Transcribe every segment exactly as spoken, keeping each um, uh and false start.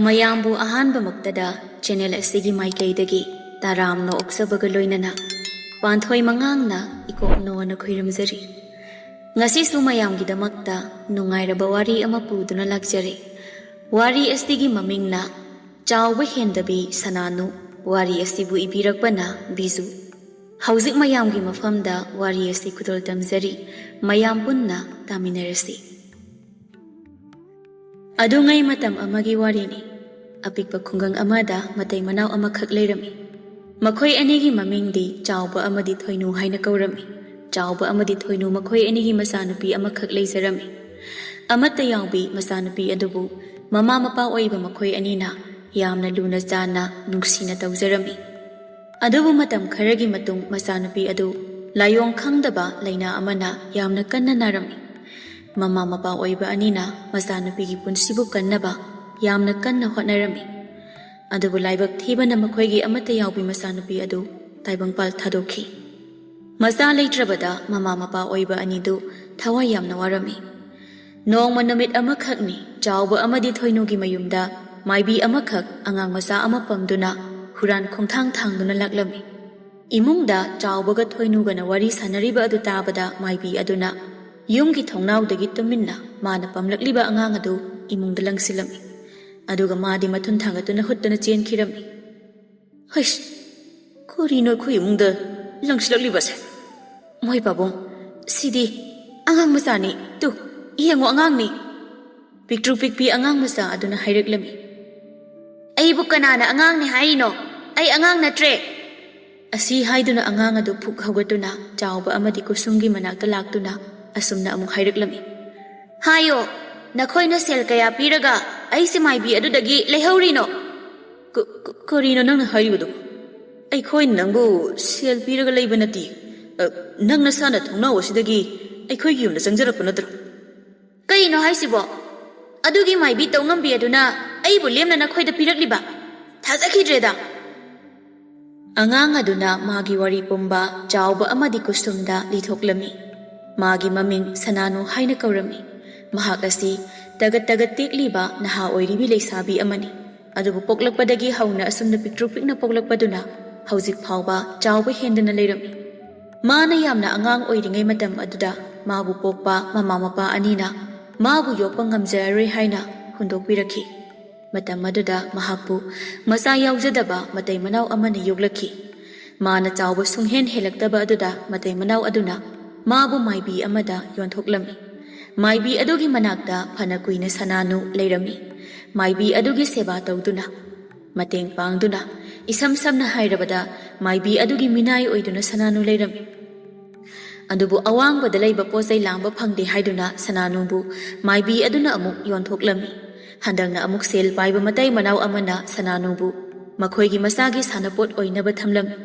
ꯃꯌꯥꯝꯕꯨ ꯑꯍꯥꯟꯕꯃꯛꯇꯗ ꯆꯦꯅꯦꯜ ꯑꯁꯤꯒꯤ ꯃꯥꯏꯀꯩꯗꯒꯤ ꯇꯔꯥꯝꯅ ꯑꯣꯛꯆꯕꯒ ꯂꯣꯏꯅꯅ ꯄꯥꯟꯊꯣꯏ ꯃꯉꯥꯡꯅ ꯏꯀꯣꯛꯅꯣꯅ ꯈꯨꯏꯔꯝꯖꯔꯤ꯫ ꯉꯁꯤꯁꯨ ꯃꯌꯥꯝꯒꯤꯗꯃꯛꯇ ꯅꯨꯡꯉꯥꯏꯔꯕ ꯋꯥꯔꯤ ꯑꯃ ꯄꯨꯗꯨꯅ ꯂꯥꯛꯆꯔꯦ꯫ ꯋꯥꯔꯤ ꯑꯁꯤꯒꯤ ꯃꯃꯤꯡꯅ ꯆꯥꯎꯕ ꯍꯦꯟꯗꯕꯤ ꯁꯅꯥꯅꯨ꯫ ꯋꯥꯔꯤ ꯑꯁꯤꯕꯨ ꯏꯕꯤꯔꯛꯄꯅ ꯕꯤꯖꯨ꯫ ꯍꯧꯖꯤꯛ ꯃꯌꯥꯝꯒꯤ ꯃꯐꯝꯗ ꯋꯥꯔꯤ ꯑꯁꯤ ꯈꯨꯗꯣꯜ ꯇꯝꯖꯔꯤ꯫ ꯃꯌꯥꯝ ꯄꯨꯟꯅ ꯇꯥꯃꯤꯟꯅꯔꯁꯤ꯫ ꯑꯗꯨꯉꯩ ꯃꯇꯝ ꯑꯃꯒꯤ ꯋꯥꯔꯤꯅꯤ꯫ ꯑꯄꯤꯛꯄ ꯈꯨꯡꯒꯪ ꯑꯃꯗ ꯃꯇꯩ ꯃꯅꯥꯎ ꯑꯃꯈꯛ ꯂꯩꯔꯝꯃꯤ꯫ ꯃꯈꯣꯏ ꯑꯅꯤꯒꯤ ꯃꯃꯤꯡꯗꯤ ꯆꯥꯎꯕ ꯑꯃꯗꯤ ꯊꯣꯏꯅꯨ ꯍꯥꯏꯅ ꯀꯧꯔꯝꯃꯤ꯫ ꯆꯥꯎꯕ ꯑꯃꯗꯤ ꯊꯣꯏꯅꯨ ꯃꯈꯣꯏ ꯑꯅꯤꯒꯤ ꯃꯆꯥꯅꯨꯄꯤ ꯑꯃꯈꯛ ꯂꯩꯖꯔꯝꯃꯤ꯫ ꯑꯃꯠꯇ ꯌꯥꯎꯕꯤ ꯃꯆꯥꯅꯨꯄꯤ ꯑꯗꯨꯕꯨ ꯃꯃꯥ ꯃꯄꯥ ꯑꯣꯏꯕ ꯃꯈꯣꯏ ꯑꯅꯤꯅ ꯌꯥꯝꯅ ꯂꯨꯅ ꯆꯥꯟꯅ ꯅꯨꯡꯁꯤꯅ ꯇꯧꯖꯔꯝꯃꯤ꯫ ꯑꯗꯨꯕꯨ ꯃꯇꯝ ꯈꯔꯒꯤ ꯃꯇꯨꯡ ꯃꯆꯥꯅꯨꯄꯤ ꯑꯗꯨ ꯂꯥꯏꯑꯣꯡ ꯈꯪꯗꯕ ꯂꯥꯏꯅꯥ ꯑꯃꯅ ꯌꯥꯝꯅ ꯀꯟꯅ ꯅꯥꯔꯝꯃꯤ꯫ ꯃꯃꯥ ꯃꯄꯥ ꯑꯣꯏꯕ ꯑꯅꯤꯅ ꯃꯆꯥꯅꯨꯄꯤꯒꯤ ꯄꯨꯟꯁꯤꯕꯨ ꯀꯟꯅꯕ ꯌꯥꯝꯅ ꯀꯟꯅ ꯍꯣꯠꯅꯔꯝꯃꯤ꯫ ꯑꯗꯨꯕꯨ ꯂꯥꯏꯕꯛ ꯊꯤꯕꯅ ꯃꯈꯣꯏꯒꯤ ꯑꯃꯠꯇ ꯌꯥꯎꯕꯤ ꯃꯆꯥꯅꯨꯄꯤ ꯑꯗꯨ ꯇꯥꯏꯕꯪꯄꯥꯜ ꯊꯥꯗꯣꯛꯈꯤ꯫ ꯃꯆꯥ ꯂꯩꯇ꯭ꯔꯕꯗ ꯃꯃꯥ ꯃꯄꯥ ꯑꯣꯏꯕ ꯑꯅꯤꯗꯨ ꯊꯋꯥꯏ ꯌꯥꯝꯅ ꯋꯥꯔꯝꯃꯤ꯫ ꯅꯣꯡꯃ ꯅꯨꯃꯤꯠ ꯑꯃꯈꯛꯅꯤ, ꯆꯥꯎꯕ ꯑꯃꯗꯤ ꯊꯣꯏꯅꯨꯒꯤ ꯃꯌꯨꯝꯗ ꯃꯥꯏꯕꯤ ꯑꯃꯈꯛ ꯑꯉꯥꯡ ꯃꯆꯥ ꯑꯃ ꯄꯝꯗꯨꯅ ꯍꯨꯔꯥꯟ ꯈꯣꯡꯊꯥꯡ ꯊꯥꯡꯗꯨꯅ ꯂꯥꯛꯂꯝꯃꯤ꯫ ꯏꯃꯨꯡꯗ ꯆꯥꯎꯕꯒ ꯊꯣꯏꯅꯨꯒꯅ ꯋꯥꯔꯤ ꯁꯥꯟꯅꯔꯤꯕ ꯑꯗꯨ ꯇꯥꯕꯗ ꯃꯥꯏꯕꯤ ꯑꯗꯨꯅ ꯌꯨꯝꯒꯤ ꯊꯣꯡꯅꯥꯎꯗꯒꯤ ꯇꯨꯃꯤꯟꯅ ꯃꯥꯅ ꯄꯝꯂꯛꯂꯤꯕ ꯑꯉꯥꯡ ꯑꯗꯨ ꯏꯃꯨꯡꯗ ꯂꯪꯁꯤꯜꯂꯝꯃꯤ꯫ ꯑꯗꯨꯒ ꯃꯥꯗꯤ ꯃꯊꯨꯟ ꯊꯥꯡꯒꯠꯇꯨꯅ ꯍꯨꯠꯇꯨꯅ ꯆꯦꯟꯈꯤꯔꯝꯃꯤ꯫ "ꯍꯩꯁ, ꯀꯔꯤꯅꯣ ꯑꯩꯈꯣꯏ ꯏꯃꯨꯡꯗ ꯂꯪꯁꯤꯜꯂꯛꯂꯤꯕꯁꯦ? ꯃꯣꯏ ꯄꯥꯕꯨꯡ, ꯁꯤꯗꯤ ꯑꯉꯥꯡ ꯃꯆꯥꯅꯤ꯫ ꯇꯨ, ꯌꯦꯡꯉꯣ, ꯑꯉꯥꯡꯅꯤ!" ꯄꯤꯛꯇ꯭ꯔꯨ ꯄꯤꯛꯄꯤ ꯑꯉꯥꯡ ꯃꯆꯥ ꯑꯗꯨꯅ ꯍꯥꯏꯔꯛꯂꯝꯃꯤ꯫ "ꯑꯩꯕꯨ ꯀꯅꯥꯅ ꯑꯉꯥꯡꯅꯤ ꯍꯥꯏꯔꯤꯅꯣ? ꯑꯩ ꯑꯉꯥꯡ ꯅꯠꯇ꯭ꯔꯦ!" ꯑꯁꯤ ꯍꯥꯏꯗꯨꯅ ꯑꯉꯥꯡ ꯑꯗꯨ ꯐꯨꯛ ꯍꯧꯒꯠꯇꯨꯅ ꯆꯥꯎꯕ ꯑꯃꯗꯤ ꯀꯨꯁꯨꯝꯒꯤ ꯃꯅꯥꯛꯇ ꯂꯥꯛꯇꯨꯅ ꯑꯁꯨꯝꯅ ꯑꯃꯨꯛ ꯍꯥꯏꯔꯛꯂꯝꯃꯤ꯫ "ꯍꯥꯏꯌꯣ, ꯅꯈꯣꯏꯅ ꯁꯦꯜ ꯀꯌꯥ ꯄꯤꯔꯒ ꯑꯩꯁꯦ ꯃꯥꯏꯕꯤ ꯑꯗꯨꯗꯒꯤ ꯂꯩꯍꯧꯔꯤꯅꯣ?" "ꯀ-, ꯀ-, ꯀꯔꯤꯅꯣ ꯅꯪꯅ ꯍꯥꯏꯔꯤꯕꯗꯨ? ꯑꯩꯈꯣꯏꯅ ꯅꯪꯕꯨ ꯁꯦꯜ ꯄꯤꯔꯒ ꯂꯩꯕ ꯅꯠꯇꯦ꯫ ꯑ, ꯅꯪ ꯅꯁꯥꯅ ꯊꯣꯡꯅꯥꯎ ꯑꯁꯤꯗꯒꯤ ꯑꯩꯈꯣꯏꯒꯤ ꯌꯨꯝꯗ ꯆꯪꯖꯔꯛꯄ ꯅꯠꯇ꯭ꯔꯣ?" "ꯀꯩꯅꯣ ꯍꯥꯏꯁꯤꯕꯣ? ꯑꯗꯨꯒꯤ ꯃꯥꯏꯕꯤ ꯇꯧꯉꯝꯕꯤ ꯑꯗꯨꯅ ꯑꯩꯕꯨ ꯂꯦꯝꯅ ꯅꯈꯣꯏꯗ ꯄꯤꯔꯛꯂꯤꯕ? ꯊꯥꯖꯈꯤꯗ꯭ꯔꯦꯗ!" ꯑꯉꯥꯡ ꯑꯗꯨꯅ ꯃꯥꯒꯤ ꯋꯥꯔꯤ ꯄꯨꯝꯕ ꯆꯥꯎꯕ ꯑꯃꯗꯤ ꯀꯨꯁꯨꯝꯗ ꯂꯤꯊꯣꯛꯂꯝꯃꯤ꯫ ꯃꯥꯒꯤ ꯃꯃꯤꯡ ꯁꯅꯥꯅꯨ ꯍꯥꯏꯅ ꯀꯧꯔꯝꯃꯤ꯫ ꯃꯍꯥꯛ ꯑꯁꯤ ꯇꯒꯠ ꯇꯒꯠ ꯇꯦꯛꯂꯤꯕ ꯅꯍꯥ ꯑꯣꯏꯔꯤꯕꯤ ꯂꯩꯁꯥꯕꯤ ꯑꯃꯅꯤ꯫ ꯑꯗꯨꯕꯨ ꯄꯣꯛꯂꯛꯄꯗꯒꯤ ꯍꯧꯅ ꯑꯁꯨꯝꯅ ꯄꯤꯛꯇ꯭ꯔꯨ ꯄꯤꯛꯅ ꯄꯣꯛꯂꯛꯄꯗꯨꯅ ꯍꯧꯖꯤꯛ ꯐꯥꯎꯕ ꯆꯥꯎꯕ ꯍꯦꯟꯗꯅ ꯂꯩꯔꯝꯃꯤ꯫ ꯃꯥꯅ ꯌꯥꯝꯅ ꯑꯉꯥꯡ ꯑꯣꯏꯔꯤꯉꯩ ꯃꯇꯝ ꯑꯗꯨꯗ ꯃꯥꯕꯨ ꯄꯣꯛꯄ ꯃꯃꯥ ꯃꯄꯥ ꯑꯅꯤꯅ ꯃꯥꯕꯨ ꯌꯣꯛꯄ ꯉꯝꯖꯔꯔꯣꯏ ꯍꯥꯏꯅ ꯍꯨꯟꯗꯣꯛꯄꯤꯔꯛꯈꯤ꯫ ꯃꯇꯝ ꯑꯗꯨꯗ ꯃꯍꯥꯛꯄꯨ ꯃꯆꯥ ꯌꯥꯎꯖꯗꯕ ꯃꯇꯩ ꯃꯅꯥꯎ ꯑꯃꯅ ꯌꯣꯛꯂꯛꯈꯤ꯫ ꯃꯥꯅ ꯆꯥꯎꯕ ꯁꯨꯡꯍꯦꯟ ꯍꯦꯜꯂꯛꯇꯕ ꯑꯗꯨꯗ ꯃꯇꯩ ꯃꯅꯥꯎ ꯑꯗꯨꯅ ꯃꯥꯕꯨ ꯃꯥꯏꯕꯤ ꯑꯃꯗ ꯌꯣꯟꯊꯣꯛꯂꯝꯃꯤ꯫ ꯃꯥꯏꯕꯤ ꯑꯗꯨꯒꯤ ꯃꯅꯥꯛꯇ ꯐꯅ ꯀꯨꯏꯅ ꯁꯅꯥꯅꯨ ꯂꯩꯔꯝꯃꯤ꯫ ꯃꯥꯏꯕꯤ ꯑꯗꯨꯒꯤ ꯁꯦꯕꯥ ꯇꯧꯗꯨꯅ, ꯃꯇꯦꯡ ꯄꯥꯡꯗꯨꯅ, ꯏꯁꯝ ꯁꯝꯅ ꯍꯥꯏꯔꯕꯗ ꯃꯥꯏꯕꯤ ꯑꯗꯨꯒꯤ ꯃꯤꯅꯥꯏ ꯑꯣꯏꯗꯨꯅ ꯁꯅꯥꯅꯨ ꯂꯩꯔꯝꯃꯤ꯫ ꯑꯗꯨꯕꯨ ꯑꯋꯥꯡꯕꯗ ꯂꯩꯕ ꯄꯣꯠ ꯆꯩ ꯂꯥꯡꯕ ꯐꯪꯗꯦ ꯍꯥꯏꯗꯨꯅ ꯁꯅꯥꯅꯨꯕꯨ ꯃꯥꯏꯕꯤ ꯑꯗꯨꯅ ꯑꯃꯨꯛ ꯌꯣꯟꯊꯣꯛꯂꯝꯃꯤ꯫ ꯍꯟꯗꯛꯅ ꯑꯃꯨꯛ ꯁꯦꯜ ꯄꯥꯏꯕ ꯃꯇꯩ ꯃꯅꯥꯎ ꯑꯃꯅ ꯁꯅꯥꯅꯨꯕꯨ ꯃꯈꯣꯏꯒꯤ ꯃꯆꯥꯒꯤ ꯁꯥꯟꯅꯄꯣꯠ ꯑꯣꯏꯅꯕ ꯊꯝꯂꯝꯃꯤ꯫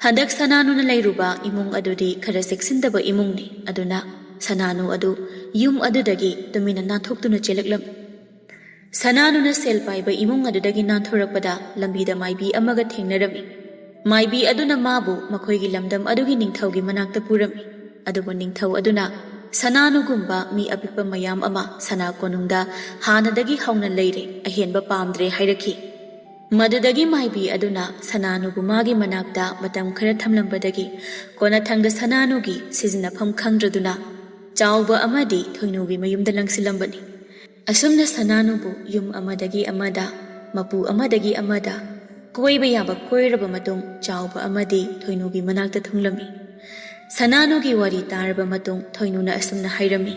ꯍꯟꯗꯛ ꯁꯅꯥꯅꯨꯅ ꯂꯩꯔꯨꯕ ꯏꯃꯨꯡ ꯑꯗꯨꯗꯤ ꯈꯔ ꯆꯦꯛꯁꯤꯟꯗꯕ ꯏꯃꯨꯡꯅꯤ꯫ ꯑꯗꯨꯅ ꯁꯅꯥꯅꯨ ꯑꯗꯨ ꯌꯨꯝ ꯑꯗꯨꯗꯒꯤ ꯇꯨꯃꯤꯟꯅ ꯅꯥꯟꯊꯣꯛꯇꯨꯅ ꯆꯦꯜꯂꯛꯂꯝꯃꯤ꯫ ꯁꯅꯥꯅꯨꯅ ꯁꯦꯜ ꯄꯥꯏꯕ ꯏꯃꯨꯡ ꯑꯗꯨꯗꯒꯤ ꯅꯥꯟꯊꯣꯔꯛꯄꯗ ꯂꯝꯕꯤꯗ ꯃꯥꯏꯕꯤ ꯑꯃꯒ ꯊꯦꯡꯅꯔꯝꯃꯤ꯫ ꯃꯥꯏꯕꯤ ꯑꯗꯨꯅ ꯃꯥꯕꯨ ꯃꯈꯣꯏꯒꯤ ꯂꯝꯗꯝ ꯑꯗꯨꯒꯤ ꯅꯤꯡꯊꯧꯒꯤ ꯃꯅꯥꯛꯇ ꯄꯨꯔꯝꯃꯤ꯫ ꯑꯗꯨꯕꯨ ꯅꯤꯡꯊꯧ ꯑꯗꯨꯅ ꯁꯅꯥꯅꯨꯒꯨꯝꯕ ꯃꯤ ꯑꯄꯤꯛꯄ ꯃꯌꯥꯝ ꯑꯃ ꯁꯅꯥ ꯀꯣꯅꯨꯡꯗ ꯍꯥꯟꯅꯗꯒꯤ ꯍꯧꯅ ꯂꯩꯔꯦ, ꯑꯍꯦꯟꯕ ꯄꯥꯝꯗ꯭ꯔꯦ ꯍꯥꯏꯔꯛꯈꯤ꯫ ꯃꯗꯨꯗꯒꯤ ꯃꯥꯏꯕꯤ ꯑꯗꯨꯅ ꯁꯅꯥꯅꯨꯕꯨ ꯃꯥꯒꯤ ꯃꯅꯥꯛꯇ ꯃꯇꯝ ꯈꯔ ꯊꯝꯂꯝꯕꯗꯒꯤ ꯀꯣꯟꯅꯊꯪꯗ ꯁꯅꯥꯅꯨꯒꯤ ꯁꯤꯖꯤꯟꯅꯐꯝ ꯈꯪꯗ꯭ꯔꯗꯨꯅ ꯆꯥꯎꯕ ꯑꯃꯗꯤ ꯊꯣꯏꯅꯨꯒꯤ ꯃꯌꯨꯝꯗ ꯂꯪꯁꯤꯜꯂꯝꯕꯅꯤ꯫ ꯑꯁꯨꯝꯅ ꯁꯅꯥꯅꯨꯕꯨ ꯌꯨꯝ ꯑꯃꯗꯒꯤ ꯑꯃꯗ, ꯃꯄꯨ ꯑꯃꯗꯒꯤ ꯑꯃꯗ ꯀꯣꯏꯕ ꯌꯥꯕ ꯀꯣꯏꯔꯕ ꯃꯇꯨꯡ ꯆꯥꯎꯕ ꯑꯃꯗꯤ ꯊꯣꯏꯅꯨꯒꯤ ꯃꯅꯥꯛꯇ ꯊꯨꯡꯂꯝꯃꯤ꯫ ꯁꯅꯥꯅꯨꯒꯤ ꯋꯥꯔꯤ ꯇꯥꯔꯕ ꯃꯇꯨꯡ ꯊꯣꯏꯅꯨꯅ ꯑꯁꯨꯝꯅ ꯍꯥꯏꯔꯝꯃꯤ,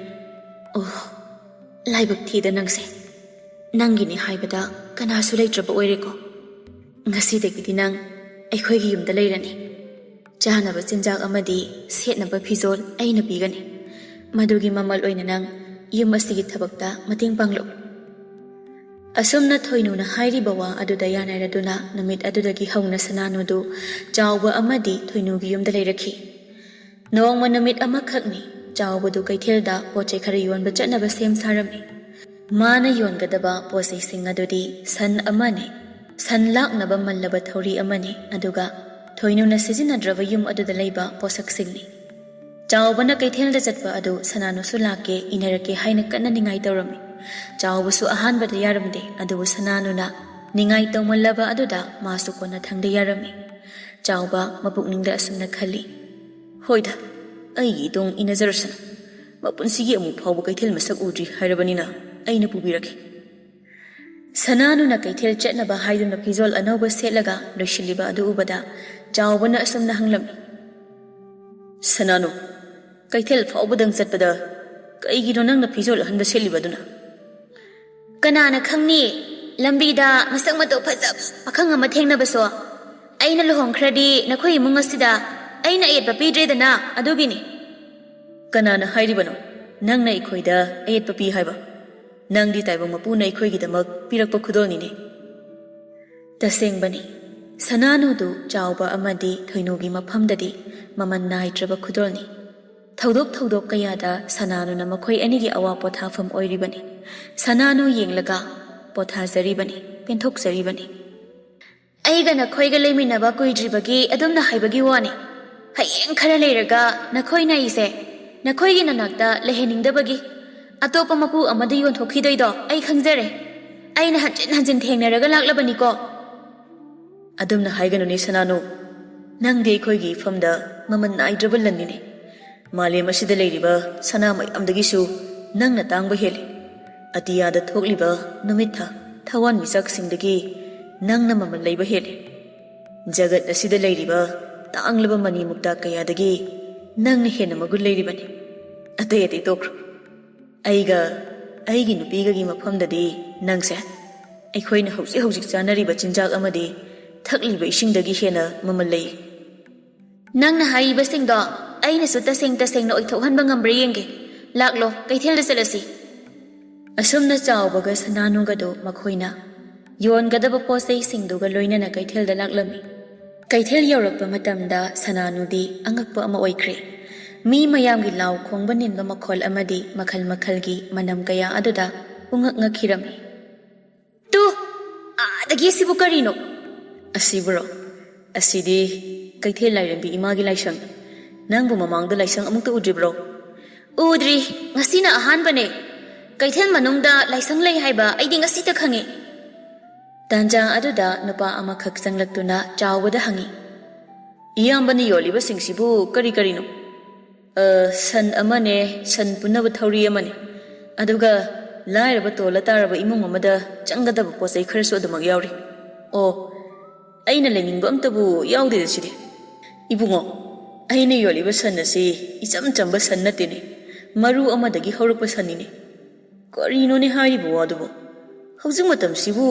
"ꯑꯣꯍ, ꯂꯥꯏꯕꯛ ꯊꯤꯗ ꯅꯪꯁꯦ꯫ ꯅꯪꯒꯤꯅꯤ ꯍꯥꯏꯕꯗ ꯀꯅꯥꯁꯨ ꯂꯩꯇ꯭ꯔꯕ ꯑꯣꯏꯔꯦꯀꯣ꯫ ꯉꯁꯤꯗꯒꯤꯗꯤ ꯅꯪ ꯑꯩꯈꯣꯏꯒꯤ ꯌꯨꯝꯗ ꯂꯩꯔꯅꯤ꯫ ꯆꯥꯅꯕ ꯆꯤꯟꯖꯥꯛ ꯑꯃꯗꯤ ꯁꯦꯠꯅꯕ ꯐꯤꯖꯣꯜ ꯑꯩꯅ ꯄꯤꯒꯅꯤ꯫ ꯃꯗꯨꯒꯤ ꯃꯃꯜ ꯑꯣꯏꯅ ꯅꯪ ꯌꯨꯝ ꯑꯁꯤꯒꯤ ꯊꯕꯛꯇ ꯃꯇꯦꯡ ꯄꯥꯡꯂꯛꯎ꯫" ꯑꯁꯨꯝꯅ ꯊꯣꯏꯅꯨꯅ ꯍꯥꯏꯔꯤꯕ ꯋꯥ ꯑꯗꯨꯗ ꯌꯥꯅꯔꯗꯨꯅ ꯅꯨꯃꯤꯠ ꯑꯗꯨꯗꯒꯤ ꯍꯧꯅ ꯁꯅꯥꯅꯨꯗꯨ ꯆꯥꯎꯕ ꯑꯃꯗꯤ ꯊꯣꯏꯅꯨꯒꯤ ꯌꯨꯝꯗ ꯂꯩꯔꯛꯈꯤ꯫ ꯅꯣꯡꯃ ꯅꯨꯃꯤꯠ ꯑꯃꯈꯛꯅꯤ꯫ ꯆꯥꯎꯕꯗꯨ ꯀꯩꯊꯦꯜꯗ ꯄꯣꯠ ꯆꯩ ꯈꯔ ꯌꯣꯟꯕ ꯆꯠꯅꯕ ꯁꯦꯝ ꯁꯥꯔꯝꯃꯤ꯫ ꯃꯥꯅ ꯌꯣꯟꯒꯗꯕ ꯄꯣꯠ ꯆꯩꯁꯤꯡ ꯑꯗꯨꯗꯤ ꯁꯟ ꯑꯃꯅꯤ, ꯁꯟ ꯂꯥꯛꯅꯕ ꯃꯜꯂꯕ ꯊꯧꯔꯤ ꯑꯃꯅꯤ, ꯑꯗꯨꯒ ꯊꯣꯏꯅꯨꯅ ꯁꯤꯖꯤꯟꯅꯗ꯭ꯔꯕ ꯌꯨꯝ ꯑꯗꯨꯗ ꯂꯩꯕ ꯄꯣꯠꯁꯛꯁꯤꯡꯅꯤ꯫ ꯆꯥꯎꯕꯅ ꯀꯩꯊꯦꯜꯗ ꯆꯠꯄ ꯑꯗꯨ ꯁꯅꯥꯅꯨꯁꯨ ꯂꯥꯛꯀꯦ, ꯏꯟꯅꯔꯛꯀꯦ ꯍꯥꯏꯅ ꯀꯟꯅ ꯅꯤꯡꯉꯥꯏ ꯇꯧꯔꯝꯃꯤ꯫ ꯆꯥꯎꯕꯁꯨ ꯑꯍꯥꯟꯕꯗ ꯌꯥꯔꯝꯗꯦ, ꯑꯗꯨꯕꯨ ꯁꯅꯥꯅꯨꯅ ꯅꯤꯡꯉꯥꯏ ꯇꯧꯃꯜꯂꯕ ꯑꯗꯨꯗ ꯃꯥꯁꯨ ꯀꯣꯟꯅꯊꯪꯗ ꯌꯥꯔꯝꯃꯤ꯫ ꯆꯥꯎꯕ ꯃꯄꯨꯛꯅꯤꯡꯗ ꯑꯁꯨꯝꯅ ꯈꯜꯂꯤ, "ꯍꯣꯏꯗ, ꯑꯩꯒꯤ ꯏꯇꯣꯡ ꯏꯟꯅꯖꯔꯁꯅꯨ꯫ ꯃꯄꯨꯟꯁꯤꯒꯤ ꯑꯃꯨꯛ ꯐꯥꯎꯕ ꯀꯩꯊꯦꯜ ꯃꯁꯛ ꯎꯗ꯭ꯔꯤ ꯍꯥꯏꯔꯕꯅꯤꯅ ꯑꯩꯅ ꯄꯨꯕꯤꯔꯒꯦ꯫" ꯁꯅꯥꯅꯨꯅ ꯀꯩꯊꯦꯜ ꯆꯠꯅꯕ ꯍꯥꯏꯗꯨꯅ ꯐꯤꯖꯣꯜ ꯑꯅꯧꯕ ꯁꯦꯠꯂꯒ ꯂꯣꯏꯁꯤꯜꯂꯤꯕ ꯑꯗꯨ ꯎꯕꯗ ꯆꯥꯎꯕꯅ ꯑꯁꯨꯝꯅ ꯍꯪꯂꯝꯃꯤ, "ꯁꯅꯥꯅꯨ, ꯀꯩꯊꯦꯜ ꯐꯥꯎꯕꯗꯪ ꯆꯠꯄꯗ ꯀꯩꯒꯤꯅꯣ ꯅꯪꯅ ꯐꯤꯖꯣꯜ ꯑꯍꯟꯕ ꯁꯦꯠꯂꯤꯕꯗꯨꯅ?" "ꯀꯅꯥꯅ ꯈꯪꯅꯤ, ꯂꯝꯕꯤꯗ ꯃꯁꯛ ꯃꯇꯧ ꯐꯖꯕ ꯄꯥꯈꯪ ꯑꯃ ꯊꯦꯡꯅꯕꯁꯨ꯫ ꯑꯩꯅ ꯂꯨꯍꯣꯡꯈ꯭ꯔꯗꯤ ꯅꯈꯣꯏ ꯏꯃꯨꯡ ꯑꯁꯤꯗ ꯑꯩꯅ ꯑꯌꯦꯠꯄ ꯄꯤꯗ꯭ꯔꯦꯗꯅ, ꯑꯗꯨꯒꯤꯅꯤ꯫" "ꯀꯅꯥꯅ ꯍꯥꯏꯔꯤꯕꯅꯣ ꯅꯪꯅ ꯑꯩꯈꯣꯏꯗ ꯑꯌꯦꯠꯄ ꯄꯤ ꯍꯥꯏꯕ? ꯅꯪꯗꯤ ꯇꯥꯏꯕꯪ ꯃꯄꯨꯅ ꯑꯩꯈꯣꯏꯒꯤꯗꯃꯛ ꯄꯤꯔꯛꯄ ꯈꯨꯗꯣꯜꯅꯤꯅꯦ꯫" ꯇꯁꯦꯡꯕꯅꯤ, ꯁꯅꯥꯅꯨꯗꯨ ꯆꯥꯎꯕ ꯑꯃꯗꯤ ꯊꯣꯏꯅꯨꯒꯤ ꯃꯐꯝꯗꯗꯤ ꯃꯃꯜ ꯅꯥꯏꯗ꯭ꯔꯕ ꯈꯨꯗꯣꯜꯅꯤ꯫ ꯊꯧꯗꯣꯛ ꯊꯧꯗꯣꯛ ꯀꯌꯥꯗ ꯁꯅꯥꯅꯨꯅ ꯃꯈꯣꯏ ꯑꯅꯤꯒꯤ ꯑꯋꯥ ꯄꯣꯊꯥꯐꯝ ꯑꯣꯏꯔꯤꯕꯅꯤ꯫ ꯁꯅꯥꯅꯨ ꯌꯦꯡꯂꯒ ꯄꯣꯊꯥꯖꯔꯤꯕꯅꯤ, ꯄꯦꯟꯊꯣꯛꯆꯔꯤꯕꯅꯤ꯫ "ꯑꯩꯒ ꯅꯈꯣꯏꯒ ꯂꯩꯃꯤꯟꯅꯕ ꯀꯨꯏꯗ꯭ꯔꯤꯕꯒꯤ ꯑꯗꯨꯝꯅ ꯍꯥꯏꯕꯒꯤ ꯋꯥꯅꯤ꯫ ꯍꯌꯦꯡ ꯈꯔ ꯂꯩꯔꯒ ꯅꯈꯣꯏꯅ ꯑꯩꯁꯦ ꯅꯈꯣꯏꯒꯤ ꯅꯅꯥꯛꯇ ꯂꯩꯍꯟꯅꯤꯡꯗꯕꯒꯤ ꯑꯇꯣꯞꯄ ꯃꯄꯨ ꯑꯃꯗ ꯌꯣꯟꯊꯣꯛꯈꯤꯗꯣꯏꯗꯣ ꯑꯩ ꯈꯪꯖꯔꯦ꯫ ꯑꯩꯅ ꯍꯟꯖꯤꯟ ꯍꯟꯖꯤꯟ ꯊꯦꯡꯅꯔꯒ ꯂꯥꯛꯂꯕꯅꯤꯀꯣ꯫" "ꯑꯗꯨꯝꯅ ꯍꯥꯏꯒꯅꯨꯅꯦ ꯁꯅꯥꯅꯨ, ꯅꯪꯗꯤ ꯑꯩꯈꯣꯏꯒꯤ ꯏꯐꯝꯗ ꯃꯃꯜ ꯅꯥꯏꯗ꯭ꯔꯕ ꯂꯟꯅꯤꯅꯦ꯫ ꯃꯥꯂꯦꯝ ꯑꯁꯤꯗ ꯂꯩꯔꯤꯕ ꯁꯅꯥ ꯃꯌꯥꯝꯗꯒꯤꯁꯨ ꯅꯪꯅ ꯇꯥꯡꯕ ꯍꯦꯜꯂꯤ꯫ ꯑꯇꯤꯌꯥꯗ ꯊꯣꯛꯂꯤꯕ ꯅꯨꯃꯤꯠ ꯊꯥ, ꯊꯋꯥꯟꯃꯤꯆꯥꯛꯁꯤꯡꯗꯒꯤ ꯅꯪꯅ ꯃꯃꯜ ꯂꯩꯕ ꯍꯦꯜꯂꯤ꯫ ꯖꯒꯠ ꯑꯁꯤꯗ ꯂꯩꯔꯤꯕ ꯇꯥꯡꯂꯕ ꯃꯅꯤ ꯃꯨꯛꯇꯥ ꯀꯌꯥꯗꯒꯤ ꯅꯪꯅ ꯍꯦꯟꯅ ꯃꯒꯨꯟ ꯂꯩꯔꯤꯕꯅꯤ꯫ ꯑꯇꯩ ꯑꯇꯩ ꯇꯣꯛꯈ꯭ꯔꯣ꯫ ꯑꯩꯒ ꯑꯩꯒꯤ ꯅꯨꯄꯤꯒꯒꯤ ꯃꯐꯝꯗꯗꯤ ꯅꯪꯁꯦ ꯑꯩꯈꯣꯏꯅ ꯍꯧꯖꯤꯛ ꯍꯧꯖꯤꯛ ꯆꯥꯅꯔꯤꯕ ꯆꯤꯟꯖꯥꯛ ꯑꯃꯗꯤ ꯊꯛꯂꯤꯕ ꯏꯁꯤꯡꯗꯒꯤ ꯍꯦꯟꯅ ꯃꯃꯜ ꯂꯩ꯫" "ꯅꯪꯅ ꯍꯥꯏꯔꯤꯕꯁꯤꯡꯗꯣ ꯑꯩꯅꯁꯨ ꯇꯁꯦꯡ ꯇꯁꯦꯡꯅ ꯑꯣꯏꯊꯣꯛꯍꯟꯕ ꯉꯝꯕ꯭ꯔꯥ ꯌꯦꯡꯒꯦ꯫ ꯂꯥꯛꯂꯣ, ꯀꯩꯊꯦꯜꯗ ꯆꯠꯂꯁꯤ꯫" ꯑꯁꯨꯝꯅ ꯆꯥꯎꯕꯒ ꯁꯅꯥꯅꯨꯒꯗꯨ ꯃꯈꯣꯏꯅ ꯌꯣꯟꯒꯗꯕ ꯄꯣꯠ ꯆꯩꯁꯤꯡꯗꯨꯒ ꯂꯣꯏꯅꯅ ꯀꯩꯊꯦꯜꯗ ꯂꯥꯛꯂꯝꯃꯤ꯫ ꯀꯩꯊꯦꯜ ꯌꯧꯔꯛꯄ ꯃꯇꯝꯗ ꯁꯅꯥꯅꯨꯗꯤ ꯑꯉꯛꯄ ꯑꯃ ꯑꯣꯏꯈ꯭ꯔꯦ꯫ ꯃꯤ ꯃꯌꯥꯝꯒꯤ ꯂꯥꯎ ꯈꯣꯡꯕ ꯅꯤꯟꯕ ꯃꯈꯣꯜ ꯑꯃꯗꯤ ꯃꯈꯜ ꯃꯈꯜꯒꯤ ꯃꯅꯝ ꯀꯌꯥ ꯑꯗꯨꯗ ꯄꯨꯡꯉꯛ ꯉꯛꯈꯤꯔꯝꯃꯤ꯫ "ꯇꯨ, ꯑꯥꯗꯒꯤ ꯑꯁꯤꯕꯨ ꯀꯔꯤꯅꯣ?" "ꯑꯁꯤꯕꯨꯔꯣ? ꯑꯁꯤꯗꯤ ꯀꯩꯊꯦꯜ ꯂꯥꯏꯔꯦꯝꯕꯤ ꯏꯃꯥꯒꯤ ꯂꯥꯏꯁꯪꯅꯤ꯫ ꯅꯪꯕꯨ ꯃꯃꯥꯡꯗ ꯂꯥꯏꯁꯪ ꯑꯃꯨꯛꯇ ꯎꯗ꯭ꯔꯤꯕ꯭ꯔꯣ?" "ꯎꯗ꯭ꯔꯤ, ꯉꯁꯤꯅ ꯑꯍꯥꯟꯕꯅꯦ꯫" "ꯀꯩꯊꯦꯜ ꯃꯅꯨꯡꯗ ꯂꯥꯏꯁꯪ ꯂꯩ ꯍꯥꯏꯕ ꯑꯩꯗꯤ ꯉꯁꯤꯇ ꯈꯪꯉꯤ꯫" ꯇꯥꯟꯖꯥ ꯑꯗꯨꯗ ꯅꯨꯄꯥ ꯑꯃꯈꯛ ꯆꯪꯂꯛꯇꯨꯅ ꯆꯥꯎꯕꯗ ꯍꯪꯉꯤ, "ꯏꯌꯥꯝꯕꯅ ꯌꯣꯜꯂꯤꯕꯁꯤꯡꯁꯤꯕꯨ ꯀꯔꯤ ꯀꯔꯤꯅꯣ?" "ꯑ, ꯁꯟ ꯑꯃꯅꯦ, ꯁꯟ ꯄꯨꯅꯕ ꯊꯧꯔꯤ ꯑꯃꯅꯦ, ꯑꯗꯨꯒ ꯂꯥꯏꯔꯕ ꯇꯣꯜꯂ ꯇꯥꯔꯕ ꯏꯃꯨꯡ ꯑꯃꯗ ꯆꯪꯒꯗꯕ ꯄꯣꯠ ꯆꯩ ꯈꯔꯁꯨ ꯑꯗꯨꯃꯛ ꯌꯥꯎꯔꯤ꯫" "ꯑꯣ, ꯑꯩꯅ ꯂꯩꯅꯤꯡꯕ ꯑꯝꯇꯕꯨ ꯌꯥꯎꯗꯦꯗ ꯁꯤꯗꯤ꯫" "ꯏꯕꯨꯡꯉꯣ, ꯑꯩꯅ ꯌꯣꯜꯂꯤꯕ ꯁꯟ ꯑꯁꯤ ꯏꯆꯝ ꯆꯝꯕ ꯁꯟ ꯅꯠꯇꯦꯅꯦ, ꯃꯔꯨ ꯑꯃꯗꯒꯤ ꯍꯧꯔꯛꯄ ꯁꯟꯅꯤꯅꯦ꯫" "ꯀꯔꯤꯅꯣꯅꯦ ꯍꯥꯏꯔꯤꯕ ꯋꯥꯗꯨꯕꯨ? ꯍꯧꯖꯤꯛ ꯃꯇꯝꯁꯤꯕꯨ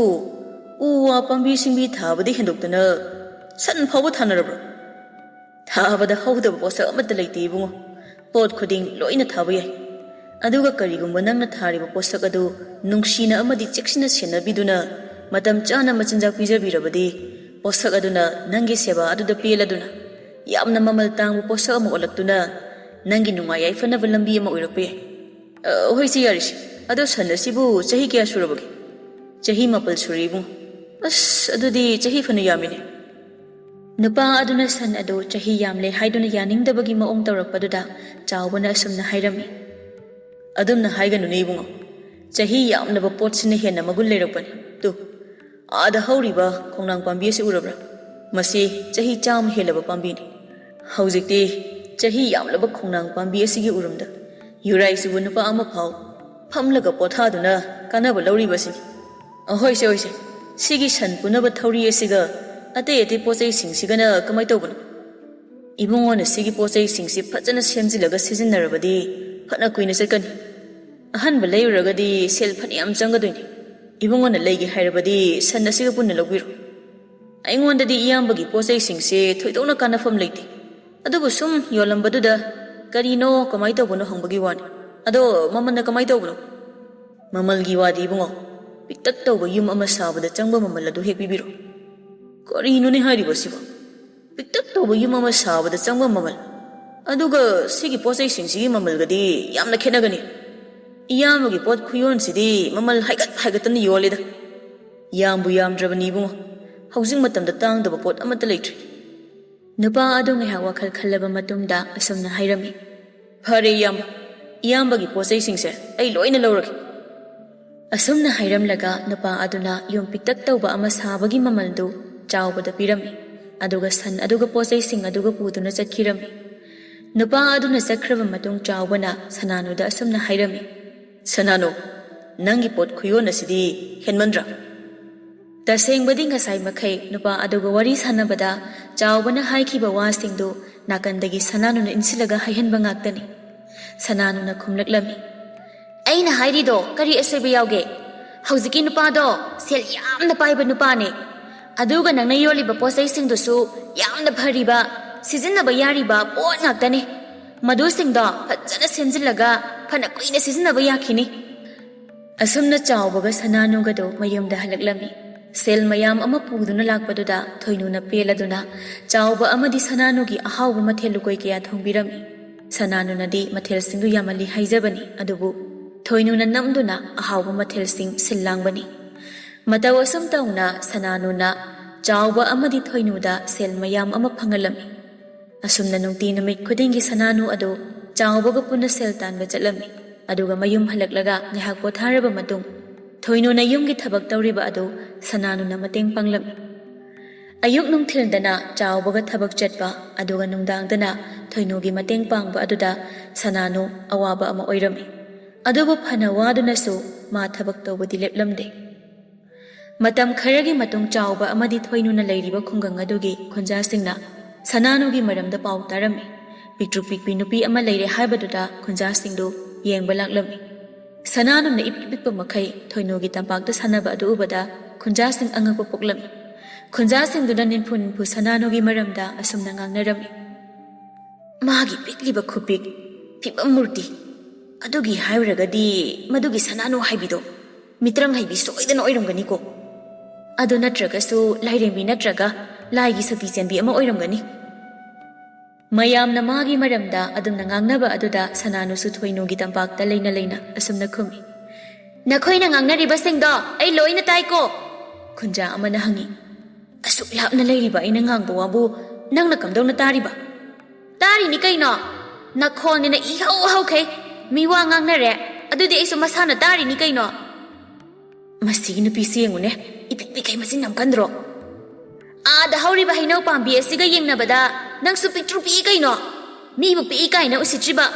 ꯎ ꯋꯥ ꯄꯥꯝꯕꯤ ꯁꯤꯡꯕꯤ ꯊꯥꯕꯗꯤ ꯍꯦꯟꯗꯣꯛꯇꯅ ꯁꯟ ꯐꯥꯎꯕ ꯊꯥꯅꯔꯕ꯭ꯔꯣ? ꯊꯥꯕꯗ ꯍꯧꯗꯕ ꯄꯣꯠꯁꯛ ꯑꯃꯠꯇ ꯂꯩꯇꯦ ꯏꯕꯨꯡꯉꯣ꯫ ꯄꯣꯠ ꯈꯨꯗꯤꯡ ꯂꯣꯏꯅ ꯊꯥꯕ ꯌꯥꯏ꯫ ꯑꯗꯨꯒ ꯀꯔꯤꯒꯨꯝꯕ ꯅꯪꯅ ꯊꯥꯔꯤꯕ ꯄꯣꯠꯁꯛ ꯑꯗꯨ ꯅꯨꯡꯁꯤꯅ ꯑꯃꯗꯤ ꯆꯦꯛꯁꯤꯟꯅ ꯁꯦꯟꯅꯕꯤꯗꯨꯅ ꯃꯇꯝ ꯆꯥꯅ ꯃꯆꯤꯟꯖꯥꯛ ꯄꯤꯖꯕꯤꯔꯕꯗꯤ ꯄꯣꯠꯁꯛ ꯑꯗꯨꯅ ꯅꯪꯒꯤ ꯁꯦꯕꯥ ꯑꯗꯨꯗ ꯄꯦꯜꯂꯗꯨꯅ ꯌꯥꯝꯅ ꯃꯃꯜ ꯇꯥꯡꯕ ꯄꯣꯠꯁꯛ ꯑꯃ ꯑꯣꯜꯂꯛꯇꯨꯅ ꯅꯪꯒꯤ ꯅꯨꯡꯉꯥꯏ ꯌꯥꯏꯐꯅꯕ ꯂꯝꯕꯤ ꯑꯃ ꯑꯣꯏꯔꯛꯄ ꯌꯥꯏ꯫" "ꯑ, ꯍꯣꯏꯁꯦ, ꯌꯥꯔꯤꯁꯦ꯫ ꯑꯗꯣ ꯁꯟ ꯑꯁꯤꯕꯨ ꯆꯍꯤ ꯀꯌꯥ ꯁꯨꯔꯕꯒꯦ?" "ꯆꯍꯤ ꯃꯥꯄꯜ ꯁꯨꯔꯦ ꯏꯕꯨꯡ꯫" "ꯑꯁ, ꯑꯗꯨꯗꯤ ꯆꯍꯤ ꯐꯅ ꯌꯥꯝꯃꯤꯅꯦ꯫" ꯅꯨꯄꯥ ꯑꯗꯨꯅ ꯁꯟ ꯑꯗꯨ ꯆꯍꯤ ꯌꯥꯝꯂꯦ ꯍꯥꯏꯗꯨꯅ ꯌꯥꯅꯤꯡꯗꯕꯒꯤ ꯃꯑꯣꯡ ꯇꯧꯔꯛꯄꯗꯨꯗ ꯆꯥꯎꯕꯅ ꯑꯁꯨꯝꯅ ꯍꯥꯏꯔꯝꯃꯤ, "ꯑꯗꯨꯝꯅ ꯍꯥꯏꯒꯅꯨꯅꯦ ꯏꯕꯨꯡꯉꯣ, ꯆꯍꯤ ꯌꯥꯝꯂꯕ ꯄꯣꯠꯁꯤꯅ ꯍꯦꯟꯅ ꯃꯒꯨꯟ ꯂꯩꯔꯛꯄꯅꯤ꯫ ꯇꯨ, ꯑꯥꯗ ꯍꯧꯔꯤꯕ ꯈꯣꯡꯅꯥꯡ ꯄꯥꯝꯕꯤ ꯑꯁꯤ ꯎꯔꯕ꯭ꯔꯥ? ꯃꯁꯤ ꯆꯍꯤ ꯆꯥꯝꯃ ꯍꯦꯜꯂꯕ ꯄꯥꯝꯕꯤꯅꯤ꯫ ꯍꯧꯖꯤꯛꯇꯤ ꯆꯍꯤ ꯌꯥꯝꯂꯕ ꯈꯣꯡꯅꯥꯡ ꯄꯥꯝꯕꯤ ꯑꯁꯤꯒꯤ ꯎꯔꯨꯝꯗ ꯌꯨꯔꯥꯏ ꯆꯨꯕ ꯅꯨꯄꯥ ꯑꯃ ꯐꯥꯎ ꯐꯝꯂꯒ ꯄꯣꯊꯥꯗꯨꯅ ꯀꯥꯟꯅꯕ ꯂꯧꯔꯤꯕ ꯑꯁꯤꯅꯤ꯫ ꯑꯍꯣꯏꯁꯦ, ꯍꯣꯏꯁꯦ, ꯁꯤꯒꯤ ꯁꯟ ꯄꯨꯅꯕ ꯊꯧꯔꯤ ꯑꯁꯤꯒ ꯑꯇꯩ ꯑꯇꯩ ꯄꯣꯠ ꯆꯩꯁꯤꯡꯁꯤꯒꯅ ꯀꯃꯥꯏ ꯇꯧꯕꯅꯣ?" "ꯏꯕꯨꯡꯉꯣꯅ ꯁꯤꯒꯤ ꯄꯣꯠ ꯆꯩꯁꯤꯡꯁꯤ ꯐꯖꯅ ꯁꯦꯝꯖꯤꯜꯂꯒ ꯁꯤꯖꯤꯟꯅꯔꯕꯗꯤ ꯐꯅ ꯀꯨꯏꯅ ꯆꯠꯀꯅꯤ꯫ ꯑꯍꯟꯕ ꯂꯩꯔꯨꯔꯒꯗꯤ ꯁꯦꯜ ꯐꯅꯌꯥꯝ ꯆꯪꯒꯗꯣꯏꯅꯤ꯫ ꯏꯕꯨꯡꯉꯣꯅ ꯂꯩꯒꯦ ꯍꯥꯏꯔꯕꯗꯤ ꯁꯟ ꯑꯁꯤꯒ ꯄꯨꯟꯅ ꯂꯧꯕꯤꯔꯣ꯫" "ꯑꯩꯉꯣꯟꯗꯗꯤ ꯏꯌꯥꯝꯕꯒꯤ ꯄꯣꯠ ꯆꯩꯁꯤꯡꯁꯦ ꯊꯣꯏꯗꯣꯛꯅ ꯀꯥꯟꯅꯐꯝ ꯂꯩꯇꯦ꯫ ꯑꯗꯨꯕꯨ ꯁꯨꯝ ꯌꯣꯜꯂꯝꯕꯗꯨꯗ ꯀꯔꯤꯅꯣ, ꯀꯃꯥꯏ ꯇꯧꯕꯅꯣ ꯍꯪꯕꯒꯤ ꯋꯥꯅꯤ꯫ ꯑꯗꯣ ꯃꯃꯜꯅ ꯀꯃꯥꯏ ꯇꯧꯕꯅꯣ?" "ꯃꯃꯜꯒꯤ ꯋꯥꯗꯤ ꯏꯕꯨꯡꯉꯣ, ꯄꯤꯛꯇꯛ ꯇꯧꯕ ꯌꯨꯝ ꯑꯃ ꯁꯥꯕꯗ ꯆꯪꯕ ꯃꯃꯜ ꯑꯗꯨ ꯍꯦꯛ ꯄꯤꯕꯤꯔꯣ꯫" "ꯀꯔꯤꯅꯣꯅꯦ ꯍꯥꯏꯔꯤꯕꯁꯤꯕꯣ? ꯄꯤꯛꯇꯛ ꯇꯧꯕ ꯌꯨꯝ ꯑꯃ ꯁꯥꯕꯗ ꯆꯪꯕ ꯃꯃꯜ? ꯑꯗꯨꯒ ꯁꯤꯒꯤ ꯄꯣꯠ ꯆꯩꯁꯤꯡꯁꯤꯒꯤ ꯃꯃꯜꯒꯗꯤ ꯌꯥꯝꯅ ꯈꯦꯠꯅꯒꯅꯤ꯫ ꯏꯌꯥꯝꯕꯒꯤ ꯄꯣꯠ ꯈꯨꯌꯣꯟꯁꯤꯗꯤ ꯃꯃꯜ ꯍꯥꯏꯒꯠ ꯍꯥꯏꯒꯠꯇꯅ ꯌꯣꯜꯂꯤꯗ꯫ ꯌꯥꯝꯕꯨ ꯌꯥꯝꯗ꯭ꯔꯕꯅꯤ ꯏꯕꯨꯡꯉꯣ, ꯍꯧꯖꯤꯛ ꯃꯇꯝꯗ ꯇꯥꯡꯗꯕ ꯄꯣꯠ ꯑꯃꯠꯇ ꯂꯩꯇ꯭ꯔꯦ꯫" ꯅꯨꯄꯥ ꯑꯗꯨ ꯉꯥꯏꯍꯥꯛ ꯋꯥꯈꯜ ꯈꯜꯂꯕ ꯃꯇꯨꯡꯗ ꯑꯁꯨꯝꯅ ꯍꯥꯏꯔꯝꯃꯤ, "ꯐꯔꯦ ꯏꯌꯥꯝꯕ, ꯏꯌꯥꯝꯕꯒꯤ ꯄꯣꯠ ꯆꯩꯁꯤꯡꯁꯦ ꯑꯩ ꯂꯣꯏꯅ ꯂꯧꯔꯒꯦ꯫ ꯑꯁꯨꯝꯅ ꯍꯥꯏꯔꯝꯂꯒ ꯅꯨꯄꯥ ꯑꯗꯨꯅ ꯌꯨꯝ ꯄꯤꯛꯇꯛ ꯇꯧꯕ ꯑꯃ ꯁꯥꯕꯒꯤ ꯃꯃꯜꯗꯨ ꯆꯥꯎꯕꯗ ꯄꯤꯔꯝꯃꯤ꯫ ꯑꯗꯨꯒ ꯁꯟ ꯑꯗꯨꯒ ꯄꯣꯠꯆꯩꯁꯤꯡ ꯑꯗꯨꯒ ꯄꯨꯗꯨꯅ ꯆꯠꯈꯤꯔꯝꯃꯤ꯫ ꯅꯨꯄꯥ ꯑꯗꯨꯅ ꯆꯠꯈ꯭ꯔꯕ ꯃꯇꯨꯡ ꯆꯥꯎꯕꯅ ꯁꯅꯥꯅꯨꯗ ꯑꯁꯨꯝꯅ ꯍꯥꯏꯔꯝꯃꯤ, "ꯁꯅꯥꯅꯨ, ꯅꯪꯒꯤ ꯄꯣꯠ ꯈꯨꯌꯣꯟ ꯑꯁꯤꯗꯤ ꯍꯦꯟꯃꯟꯗ꯭ꯔꯥ?" ꯇꯁꯦꯡꯕꯗꯤ ꯉꯁꯥꯏ ꯃꯈꯩ ꯅꯨꯄꯥ ꯑꯗꯨꯒ ꯋꯥꯔꯤ ꯁꯥꯟꯅꯕꯗ ꯆꯥꯎꯕꯅ ꯍꯥꯏꯈꯤꯕ ꯋꯥꯁꯤꯡꯗꯨ ꯅꯥꯀꯟꯗꯒꯤ ꯁꯅꯥꯅꯨꯅ ꯏꯟꯁꯤꯜꯂꯒ ꯍꯥꯏꯍꯟꯕ ꯉꯥꯛꯇꯅꯤ꯫ ꯁꯅꯥꯅꯨꯅ ꯈꯨꯝꯂꯛꯂꯝꯃꯤ, "ꯑꯩꯅ ꯍꯥꯏꯔꯤꯗꯣ ꯀꯔꯤ ꯑꯁꯣꯏꯕ ꯌꯥꯎꯒꯦ? ꯍꯧꯖꯤꯛꯀꯤ ꯅꯨꯄꯥꯗꯣ ꯁꯦꯜ ꯌꯥꯝꯅ ꯄꯥꯏꯕ ꯅꯨꯄꯥꯅꯦ꯫ ꯑꯗꯨꯒ ꯅꯪꯅ ꯌꯣꯜꯂꯤꯕ ꯄꯣꯠꯆꯩꯁꯤꯡꯗꯨꯁꯨ ꯌꯥꯝꯅ ꯐꯔꯤꯕ, ꯁꯤꯖꯤꯟꯅꯕ ꯌꯥꯔꯤꯕ ꯄꯣꯠ ꯉꯥꯛꯇꯅꯦ꯫ ꯃꯗꯨꯁꯤꯡꯗꯣ ꯐꯖꯅ ꯁꯦꯝꯖꯤꯜꯂꯒ ꯐꯅ ꯀꯨꯏꯅ ꯁꯤꯖꯤꯟꯅꯕ ꯌꯥꯈꯤꯅꯤ꯫" ꯑꯁꯨꯝꯅ ꯆꯥꯎꯕꯒ ꯁꯅꯥꯅꯨꯒꯗꯣ ꯃꯌꯨꯝꯗ ꯍꯜꯂꯛꯂꯝꯃꯤ꯫ ꯁꯦꯜ ꯃꯌꯥꯝ ꯑꯃ ꯄꯨꯗꯨꯅ ꯂꯥꯛꯄꯗꯨꯗ ꯊꯣꯏꯅꯨꯅ ꯄꯦꯜꯂꯗꯨꯅ ꯆꯥꯎꯕ ꯑꯃꯗꯤ ꯁꯅꯥꯅꯨꯒꯤ ꯑꯍꯥꯎꯕ ꯃꯊꯦꯜ ꯂꯨꯀꯣꯏ ꯀꯌꯥ ꯊꯣꯡꯕꯤꯔꯝꯃꯤ꯫ ꯁꯅꯥꯅꯨꯅꯗꯤ ꯃꯊꯦꯜꯁꯤꯡꯗꯨ ꯌꯥꯝꯃꯜꯂꯤ ꯍꯥꯏꯖꯕꯅꯤ, ꯑꯗꯨꯕꯨ ꯊꯣꯏꯅꯨꯅ ꯅꯝꯗꯨꯅ ꯑꯍꯥꯎꯕ ꯃꯊꯦꯜꯁꯤꯡ ꯁꯤꯜ ꯂꯥꯡꯕꯅꯤ꯫ ꯃꯇꯧ ꯑꯁꯨꯝ ꯇꯧꯅ ꯁꯅꯥꯅꯨꯅ ꯆꯥꯎꯕ ꯑꯃꯗꯤ ꯊꯣꯏꯅꯨꯗ ꯁꯦꯜ ꯃꯌꯥꯝ ꯑꯃ ꯐꯪꯍꯜꯂꯝꯃꯤ꯫ ꯑꯁꯨꯝꯅ ꯅꯨꯡꯇꯤ ꯅꯨꯃꯤꯠ ꯈꯨꯗꯤꯡꯒꯤ ꯁꯅꯥꯅꯨ ꯑꯗꯨ ꯆꯥꯎꯕꯒ ꯄꯨꯟꯅ ꯁꯦꯜ ꯇꯥꯟꯕ ꯆꯠꯂꯝꯃꯤ꯫ ꯑꯗꯨꯒ ꯃꯌꯨꯝ ꯍꯜꯂꯛꯂꯒ ꯉꯥꯏꯍꯥꯛ ꯄꯣꯊꯥꯔꯕ ꯃꯇꯨꯡ ꯊꯣꯏꯅꯨꯅ ꯌꯨꯝꯒꯤ ꯊꯕꯛ ꯇꯧꯔꯤꯕ ꯑꯗꯨ ꯁꯅꯥꯅꯨꯅ ꯃꯇꯦꯡ ꯄꯥꯡꯂꯝꯃꯤ꯫ ꯑꯌꯨꯛ ꯅꯨꯡꯊꯤꯜꯗꯅ ꯆꯥꯎꯕꯒ ꯊꯕꯛ ꯆꯠꯄ, ꯑꯗꯨꯒ ꯅꯨꯡꯗꯥꯡꯗꯅ ꯊꯣꯏꯅꯨꯒꯤ ꯃꯇꯦꯡ ꯄꯥꯡꯕ ꯑꯗꯨꯗ ꯁꯅꯥꯅꯨ ꯑꯋꯥꯕ ꯑꯃ ꯑꯣꯏꯔꯝꯃꯤ꯫ ꯑꯗꯨꯕꯨ ꯐꯅ ꯋꯥꯗꯨꯅꯁꯨ ꯃꯥ ꯊꯕꯛ ꯇꯧꯕꯗꯤ ꯂꯦꯞꯂꯝꯗꯦ꯫ ꯃꯇꯝ ꯈꯔꯒꯤ ꯃꯇꯨꯡ ꯆꯥꯎꯕ ꯑꯃꯗꯤ ꯊꯣꯏꯅꯨꯅ ꯂꯩꯔꯤꯕ ꯈꯨꯡꯒꯪ ꯑꯗꯨꯒꯤ ꯈꯨꯟꯖꯥꯁꯤꯡꯅ ꯁꯅꯥꯅꯨꯒꯤ ꯃꯔꯝꯗ ꯄꯥꯎ ꯇꯥꯔꯝꯃꯤ꯫ ꯄꯤꯛꯇ꯭ꯔꯨ ꯄꯤꯛꯄꯤ ꯅꯨꯄꯤ ꯑꯃ ꯂꯩꯔꯦ ꯍꯥꯏꯕꯗꯨꯗ ꯈꯨꯟꯖꯥꯁꯤꯡꯗꯨ ꯌꯦꯡꯕ ꯂꯥꯛꯂꯝꯃꯤ꯫ ꯁꯅꯥꯅꯨꯅ ꯏꯄꯤꯛ ꯄꯤꯛꯄ ꯃꯈꯩ ꯊꯣꯏꯅꯨꯒꯤ ꯇꯝꯄꯥꯛꯇ ꯁꯥꯟꯅꯕ ꯑꯗꯨ ꯎꯕꯗ ꯈꯨꯟꯖꯥꯁꯤꯡ ꯑꯉꯛꯄ ꯄꯣꯛꯂꯝꯃꯤ꯫ ꯈꯨꯟꯖꯥꯁꯤꯡꯗꯨꯅ ꯅꯤꯟꯐꯨ ꯅꯤꯟꯐꯨ ꯁꯅꯥꯅꯨꯒꯤ ꯃꯔꯝꯗ ꯑꯁꯨꯝꯅ ꯉꯥꯡꯅꯔꯝꯃꯤ, "ꯃꯥꯒꯤ ꯄꯤꯛꯂꯤꯕ ꯈꯨꯄꯤꯛ, ꯐꯤꯕꯝ ꯃꯨꯔꯇꯤ ꯑꯗꯨꯒꯤ ꯍꯥꯏꯔꯨꯔꯒꯗꯤ ꯃꯗꯨꯒꯤ ꯁꯅꯥꯅꯨ ꯍꯥꯏꯕꯤꯗꯣ ꯃꯤꯇ꯭ꯔꯪ ꯍꯩꯕꯤ ꯁꯣꯏꯗꯅ ꯑꯣꯏꯔꯝꯒꯅꯤꯀꯣ꯫ ꯑꯗꯨ ꯅꯠꯇ꯭ꯔꯒꯁꯨ ꯂꯥꯏꯔꯦꯝꯕꯤ ꯅꯠꯇ꯭ꯔꯒ ꯂꯥꯏꯒꯤ ꯁꯛꯇꯤ ꯆꯦꯟꯕꯤ ꯑꯃ ꯑꯣꯏꯔꯝꯒꯅꯤ꯫" ꯃꯌꯥꯝꯅ ꯃꯥꯒꯤ ꯃꯔꯝꯗ ꯑꯗꯨꯝꯅ ꯉꯥꯡꯅꯕ ꯑꯗꯨꯗ ꯁꯅꯥꯅꯨꯁꯨ ꯊꯣꯏꯅꯨꯒꯤ ꯇꯝꯄꯥꯛꯇ ꯂꯩꯅ ꯂꯩꯅ ꯑꯁꯨꯝꯅ ꯈꯨꯝꯃꯤ, "ꯅꯈꯣꯏꯅ ꯉꯥꯡꯅꯔꯤꯕꯁꯤꯡꯗꯣ ꯑꯩ ꯂꯣꯏꯅ ꯇꯥꯏꯀꯣ꯫" ꯈꯨꯟꯖꯥ ꯑꯃꯅ ꯍꯪꯉꯤ, "ꯑꯁꯨꯛ ꯂꯥꯞꯅ ꯂꯩꯔꯤꯕ ꯑꯩꯅ ꯉꯥꯡꯕ ꯋꯥꯕꯨ ꯅꯪꯅ ꯀꯝꯗꯧꯅ ꯇꯥꯔꯤꯕ?" "ꯇꯥꯔꯤꯅꯤ ꯀꯩꯅꯣ, ꯅꯈꯣꯟꯅꯤꯅ ꯏꯍꯧ ꯍꯧꯈꯩ꯫ ꯃꯤ ꯋꯥ ꯉꯥꯡꯅꯔꯦ, ꯑꯗꯨꯗꯤ ꯑꯩꯁꯨ ꯃꯁꯥꯅ ꯇꯥꯔꯤꯅꯤ ꯀꯩꯅꯣ꯫" "ꯃꯁꯤꯒꯤ ꯅꯨꯄꯤꯁꯤ ꯌꯦꯡꯉꯨꯅꯦ, ꯏꯄꯤꯛ ꯄꯤꯛꯈꯩ ꯃꯆꯤꯟ ꯌꯥꯝ ꯀꯟꯗ꯭ꯔꯣ? ꯑꯥꯗ ꯍꯧꯔꯤꯕ ꯍꯩꯅꯧ ꯄꯥꯝꯕꯤ ꯑꯁꯤꯒ ꯌꯦꯡꯅꯕꯗ ꯅꯪꯁꯨ ꯄꯤꯛꯇ꯭ꯔꯨ ꯄꯤꯛꯏ ꯀꯩꯅꯣ? ꯃꯤꯕꯨ ꯄꯤꯛꯏ ꯀꯥꯏꯅ ꯎꯁꯤꯠꯇ꯭ꯔꯤꯕ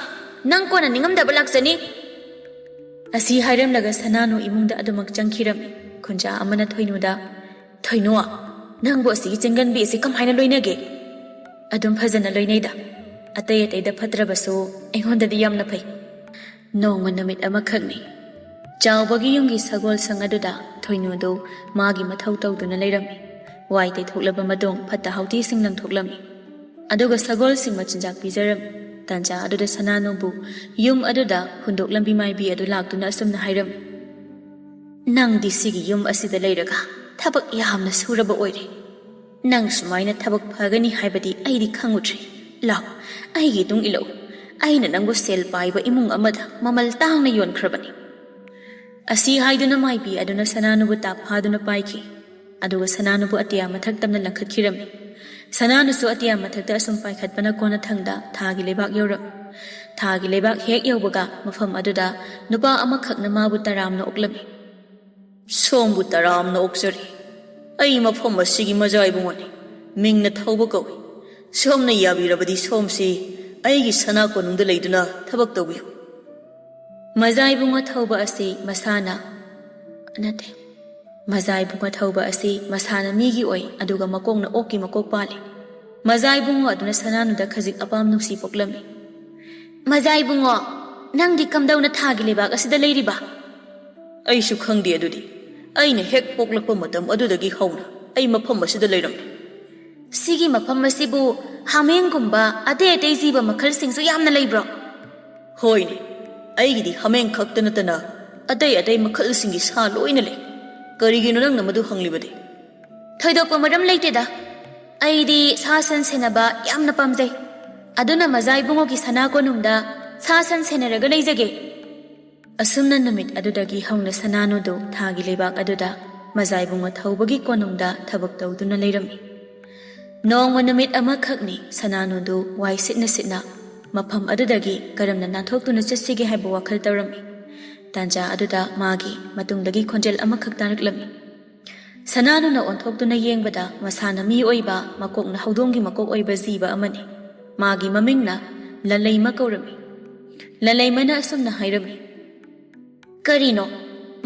ꯅꯪ ꯀꯣꯟꯅ ꯅꯤꯡꯉꯝꯗꯕ ꯂꯥꯛꯆꯅꯤ꯫" ꯑꯁꯤ ꯍꯥꯏꯔꯝꯂꯒ ꯁꯅꯥꯅꯨ ꯏꯃꯨꯡꯗ ꯑꯗꯨꯃꯛ ꯆꯪꯈꯤꯔꯝꯃꯤ꯫ ꯈꯨꯟꯖꯥ ꯑꯃꯅ ꯊꯣꯏꯅꯨꯗ, "ꯊꯣꯏꯅꯨ, ꯅꯪꯕꯨ ꯑꯁꯤꯒꯤ ꯆꯤꯡꯒꯟꯕꯤ ꯑꯁꯤ ꯀꯃꯥꯏꯅ ꯂꯣꯏꯅꯒꯦ?" "ꯑꯗꯨꯝ ꯐꯖꯅ ꯂꯣꯏꯅꯩꯗ꯫ ꯑꯇꯩ ꯑꯇꯩꯗ ꯐꯠꯇ꯭ꯔꯕꯁꯨ ꯑꯩꯉꯣꯟꯗꯗꯤ ꯌꯥꯝꯅ ꯐꯩ꯫" ꯅꯣꯡꯃ ꯅꯨꯃꯤꯠ ꯑꯃꯈꯛꯅꯤ꯫ ꯆꯥꯎꯕꯒꯤ ꯌꯨꯝꯒꯤ ꯁꯒꯣꯜ ꯁꯪ ꯑꯗꯨꯗ ꯊꯣꯏꯅꯨꯗꯨ ꯃꯥꯒꯤ ꯃꯊꯧ ꯇꯧꯗꯨꯅ ꯂꯩꯔꯝꯃꯤ꯫ ꯋꯥꯏ ꯇꯩꯊꯣꯛꯂꯕ ꯃꯇꯨꯡ ꯐꯠꯇ ꯍꯥꯎꯊꯤꯁꯤꯡ ꯂꯪꯊꯣꯛꯂꯝꯃꯤ꯫ ꯑꯗꯨꯒ ꯁꯒꯣꯜꯁꯤꯡ ꯃꯆꯤꯟꯖꯥꯛ ꯄꯤꯖꯔꯝꯃꯤ꯫ ꯇꯥꯟꯖꯥ ꯑꯗꯨꯗ ꯁꯅꯥꯅꯨꯕꯨ ꯌꯨꯝ ꯑꯗꯨꯗ ꯍꯨꯟꯗꯣꯛꯂꯝꯕꯤ ꯃꯥꯏꯕꯤ ꯑꯗꯨ ꯂꯥꯛꯇꯨꯅ ꯑꯁꯨꯝꯅ ꯍꯥꯏꯔꯝꯃꯤ, "ꯅꯪꯗꯤ ꯁꯤꯒꯤ ꯌꯨꯝ ꯑꯁꯤꯗ ꯂꯩꯔꯒ ꯊꯕꯛ ꯌꯥꯝꯅ ꯁꯨꯔꯕ ꯑꯣꯏꯔꯦ꯫ ꯅꯪ ꯁꯨꯃꯥꯏꯅ ꯊꯕꯛ ꯐꯒꯅꯤ ꯍꯥꯏꯕꯗꯤ ꯑꯩꯗꯤ ꯈꯪꯉꯨꯗ꯭ꯔꯦ꯫ ꯂꯥꯎ, ꯑꯩꯒꯤ ꯏꯇꯨꯡ ꯏꯜꯂꯛꯎ꯫ ꯑꯩꯅ ꯅꯪꯕꯨ ꯁꯦꯜ ꯄꯥꯏꯕ ꯏꯃꯨꯡ ꯑꯃꯗ ꯃꯃꯜ ꯇꯥꯡꯅ ꯌꯣꯟꯈ꯭ꯔꯕꯅꯤ꯫" ꯑꯁꯤ ꯍꯥꯏꯗꯨꯅ ꯃꯥꯏꯕꯤ ꯑꯗꯨꯅ ꯁꯅꯥꯅꯨꯕꯨ ꯇꯥꯞ ꯐꯥꯗꯨꯅ ꯄꯥꯏꯈꯤ꯫ ꯑꯗꯨꯒ ꯁꯅꯥꯅꯨꯕꯨ ꯑꯇꯤꯌꯥ ꯃꯊꯛ ꯇꯝꯅ ꯂꯪꯈꯠꯈꯤꯔꯝꯃꯤ꯫ ꯁꯅꯥꯅꯨꯁꯨ ꯑꯇꯤꯌꯥ ꯃꯊꯛꯇ ꯑꯁꯨꯝ ꯄꯥꯏꯈꯠꯄꯅ ꯀꯣꯟꯅꯊꯪꯗ ꯊꯥꯒꯤ ꯂꯩꯕꯥꯛ ꯌꯧꯔꯝꯃꯤ꯫ ꯊꯥꯒꯤ ꯂꯩꯕꯥꯛ ꯍꯦꯛ ꯌꯧꯕꯒ ꯃꯐꯝ ꯑꯗꯨꯗ ꯅꯨꯄꯥ ꯑꯃꯈꯛꯅ ꯃꯥꯕꯨ ꯇꯔꯥꯝꯅ ꯑꯣꯛꯂꯝꯃꯤ꯫ "ꯁꯣꯝꯕꯨ ꯇꯔꯥꯝꯅ ꯑꯣꯛꯆꯔꯤ꯫ ꯑꯩ ꯃꯐꯝ ꯑꯁꯤꯒꯤ ꯃꯖꯥ ꯏꯕꯨꯡꯉꯣꯅꯤ꯫ ꯃꯤꯡꯅ ꯊꯧꯕ ꯀꯧꯏ꯫ ꯁꯣꯝꯅ ꯌꯥꯕꯤꯔꯕꯗꯤ ꯁꯣꯝꯁꯤ ꯑꯩꯒꯤ ꯁꯅꯥ ꯀꯣꯅꯨꯡꯗ ꯂꯩꯗꯨꯅ ꯊꯕꯛ ꯇꯧꯕꯤꯌꯨ꯫" ꯃꯖꯥ ꯏꯕꯨꯡꯉꯣ ꯊꯧꯕ ꯑꯁꯤ ꯃꯁꯥꯅ, ꯅꯠꯇꯦ, ꯃꯖꯥ ꯏꯕꯨꯡꯉꯣ ꯊꯧꯕ ꯑꯁꯤ ꯃꯁꯥꯅ ꯃꯤꯒꯤ ꯑꯣꯏ, ꯑꯗꯨꯒ ꯃꯀꯣꯛꯅ ꯑꯣꯛꯀꯤ ꯃꯀꯣꯛ ꯄꯥꯜꯂꯤ꯫ ꯃꯖꯥ ꯏꯕꯨꯡꯉꯣ ꯑꯗꯨꯅ ꯁꯅꯥꯅꯨꯗ ꯈꯖꯤꯛ ꯑꯄꯥꯝ ꯅꯨꯡꯁꯤ ꯄꯣꯛꯂꯝꯃꯤ꯫ "ꯃꯖꯥ ꯏꯕꯨꯡꯉꯣ, ꯅꯪꯗꯤ ꯀꯝꯗꯧꯅ ꯊꯥꯒꯤ ꯂꯩꯕꯥꯛ ꯑꯁꯤꯗ ꯂꯩꯔꯤꯕ?" "ꯑꯩꯁꯨ ꯈꯪꯗꯦ ꯑꯗꯨꯗꯤ꯫ ꯑꯩꯅ ꯍꯦꯛ ꯄꯣꯛꯂꯛꯄ ꯃꯇꯝ ꯑꯗꯨꯗꯒꯤ ꯍꯧꯅ ꯑꯩ ꯃꯐꯝ ꯑꯁꯤꯗ ꯂꯩꯔꯝꯃꯤ꯫" "ꯁꯤꯒꯤ ꯃꯐꯝ ꯑꯁꯤꯕꯨ ꯍꯥꯃꯦꯡꯒꯨꯝꯕ ꯑꯇꯩ ꯑꯇꯩ ꯖꯤꯕ ꯃꯈꯜꯁꯤꯡꯁꯨ ꯌꯥꯝꯅ ꯂꯩꯕ꯭ꯔꯣ?" "ꯍꯣꯏꯅꯦ, ꯑꯩꯒꯤꯗꯤ ꯍꯥꯃꯦꯡ ꯈꯛꯇ ꯅꯠꯇꯅ ꯑꯇꯩ ꯑꯇꯩ ꯃꯈꯜꯁꯤꯡꯒꯤ ꯁꯥ ꯂꯣꯏꯅ ꯂꯩ꯫ ꯀꯔꯤꯒꯤꯅꯣ ꯅꯪꯅ ꯃꯗꯨ ꯍꯪꯂꯤꯕꯗꯤ?" "ꯊꯣꯏꯗꯣꯛꯄ ꯃꯔꯝ ꯂꯩꯇꯦꯗ꯫ ꯑꯩꯗꯤ ꯁꯥ ꯁꯟ ꯁꯦꯟꯅꯕ ꯌꯥꯝꯅ ꯄꯥꯝꯖꯩ꯫ ꯑꯗꯨꯅ ꯃꯖꯥ ꯏꯕꯨꯡꯉꯣꯒꯤ ꯁꯅꯥ ꯀꯣꯅꯨꯡꯗ ꯁꯥ ꯁꯟ ꯁꯦꯟꯅꯔꯒ ꯂꯩꯖꯒꯦ꯫" ꯑꯁꯨꯝꯅ ꯅꯨꯃꯤꯠ ꯑꯗꯨꯗꯒꯤ ꯍꯧꯅ ꯁꯅꯥꯅꯨꯗꯨ ꯊꯥꯒꯤ ꯂꯩꯕꯥꯛ ꯑꯗꯨꯗ ꯃꯖꯥ ꯏꯕꯨꯡꯉꯣ ꯊꯧꯕꯒꯤ ꯀꯣꯅꯨꯡꯗ ꯊꯕꯛ ꯇꯧꯗꯨꯅ ꯂꯩꯔꯝꯃꯤ꯫ ꯅꯣꯡꯃ ꯅꯨꯃꯤꯠ ꯑꯃꯈꯛꯅꯤ ꯁꯅꯥꯅꯨꯗꯨ ꯋꯥꯏ ꯁꯤꯠꯅ ꯁꯤꯠꯅ ꯃꯐꯝ ꯑꯗꯨꯗꯒꯤ ꯀꯔꯝꯅ ꯅꯥꯟꯊꯣꯛꯇꯨꯅ ꯆꯠꯁꯤꯒꯦ ꯍꯥꯏꯕ ꯋꯥꯈꯜ ꯇꯧꯔꯝꯃꯤ꯫ ꯇꯥꯟꯖꯥ ꯑꯗꯨꯗ ꯃꯥꯒꯤ ꯃꯇꯨꯡꯗꯒꯤ ꯈꯣꯟꯖꯦꯜ ꯑꯃꯈꯛ ꯇꯥꯔꯛꯂꯝꯃꯤ꯫ ꯁꯅꯥꯅꯨꯅ ꯑꯣꯟꯊꯣꯛꯇꯨꯅ ꯌꯦꯡꯕꯗ ꯃꯁꯥꯅ ꯃꯤ ꯑꯣꯏꯕ, ꯃꯀꯣꯛꯅ ꯍꯧꯗꯣꯡꯒꯤ ꯃꯀꯣꯛ ꯑꯣꯏꯕ ꯖꯤꯕ ꯑꯃꯅꯤ꯫ ꯃꯥꯒꯤ ꯃꯃꯤꯡꯅ ꯂꯂꯩꯃ ꯀꯧꯔꯝꯃꯤ꯫ ꯂꯂꯩꯃꯅ ꯑꯁꯨꯝꯅ ꯍꯥꯏꯔꯝꯃꯤ, "ꯀꯔꯤꯅꯣ,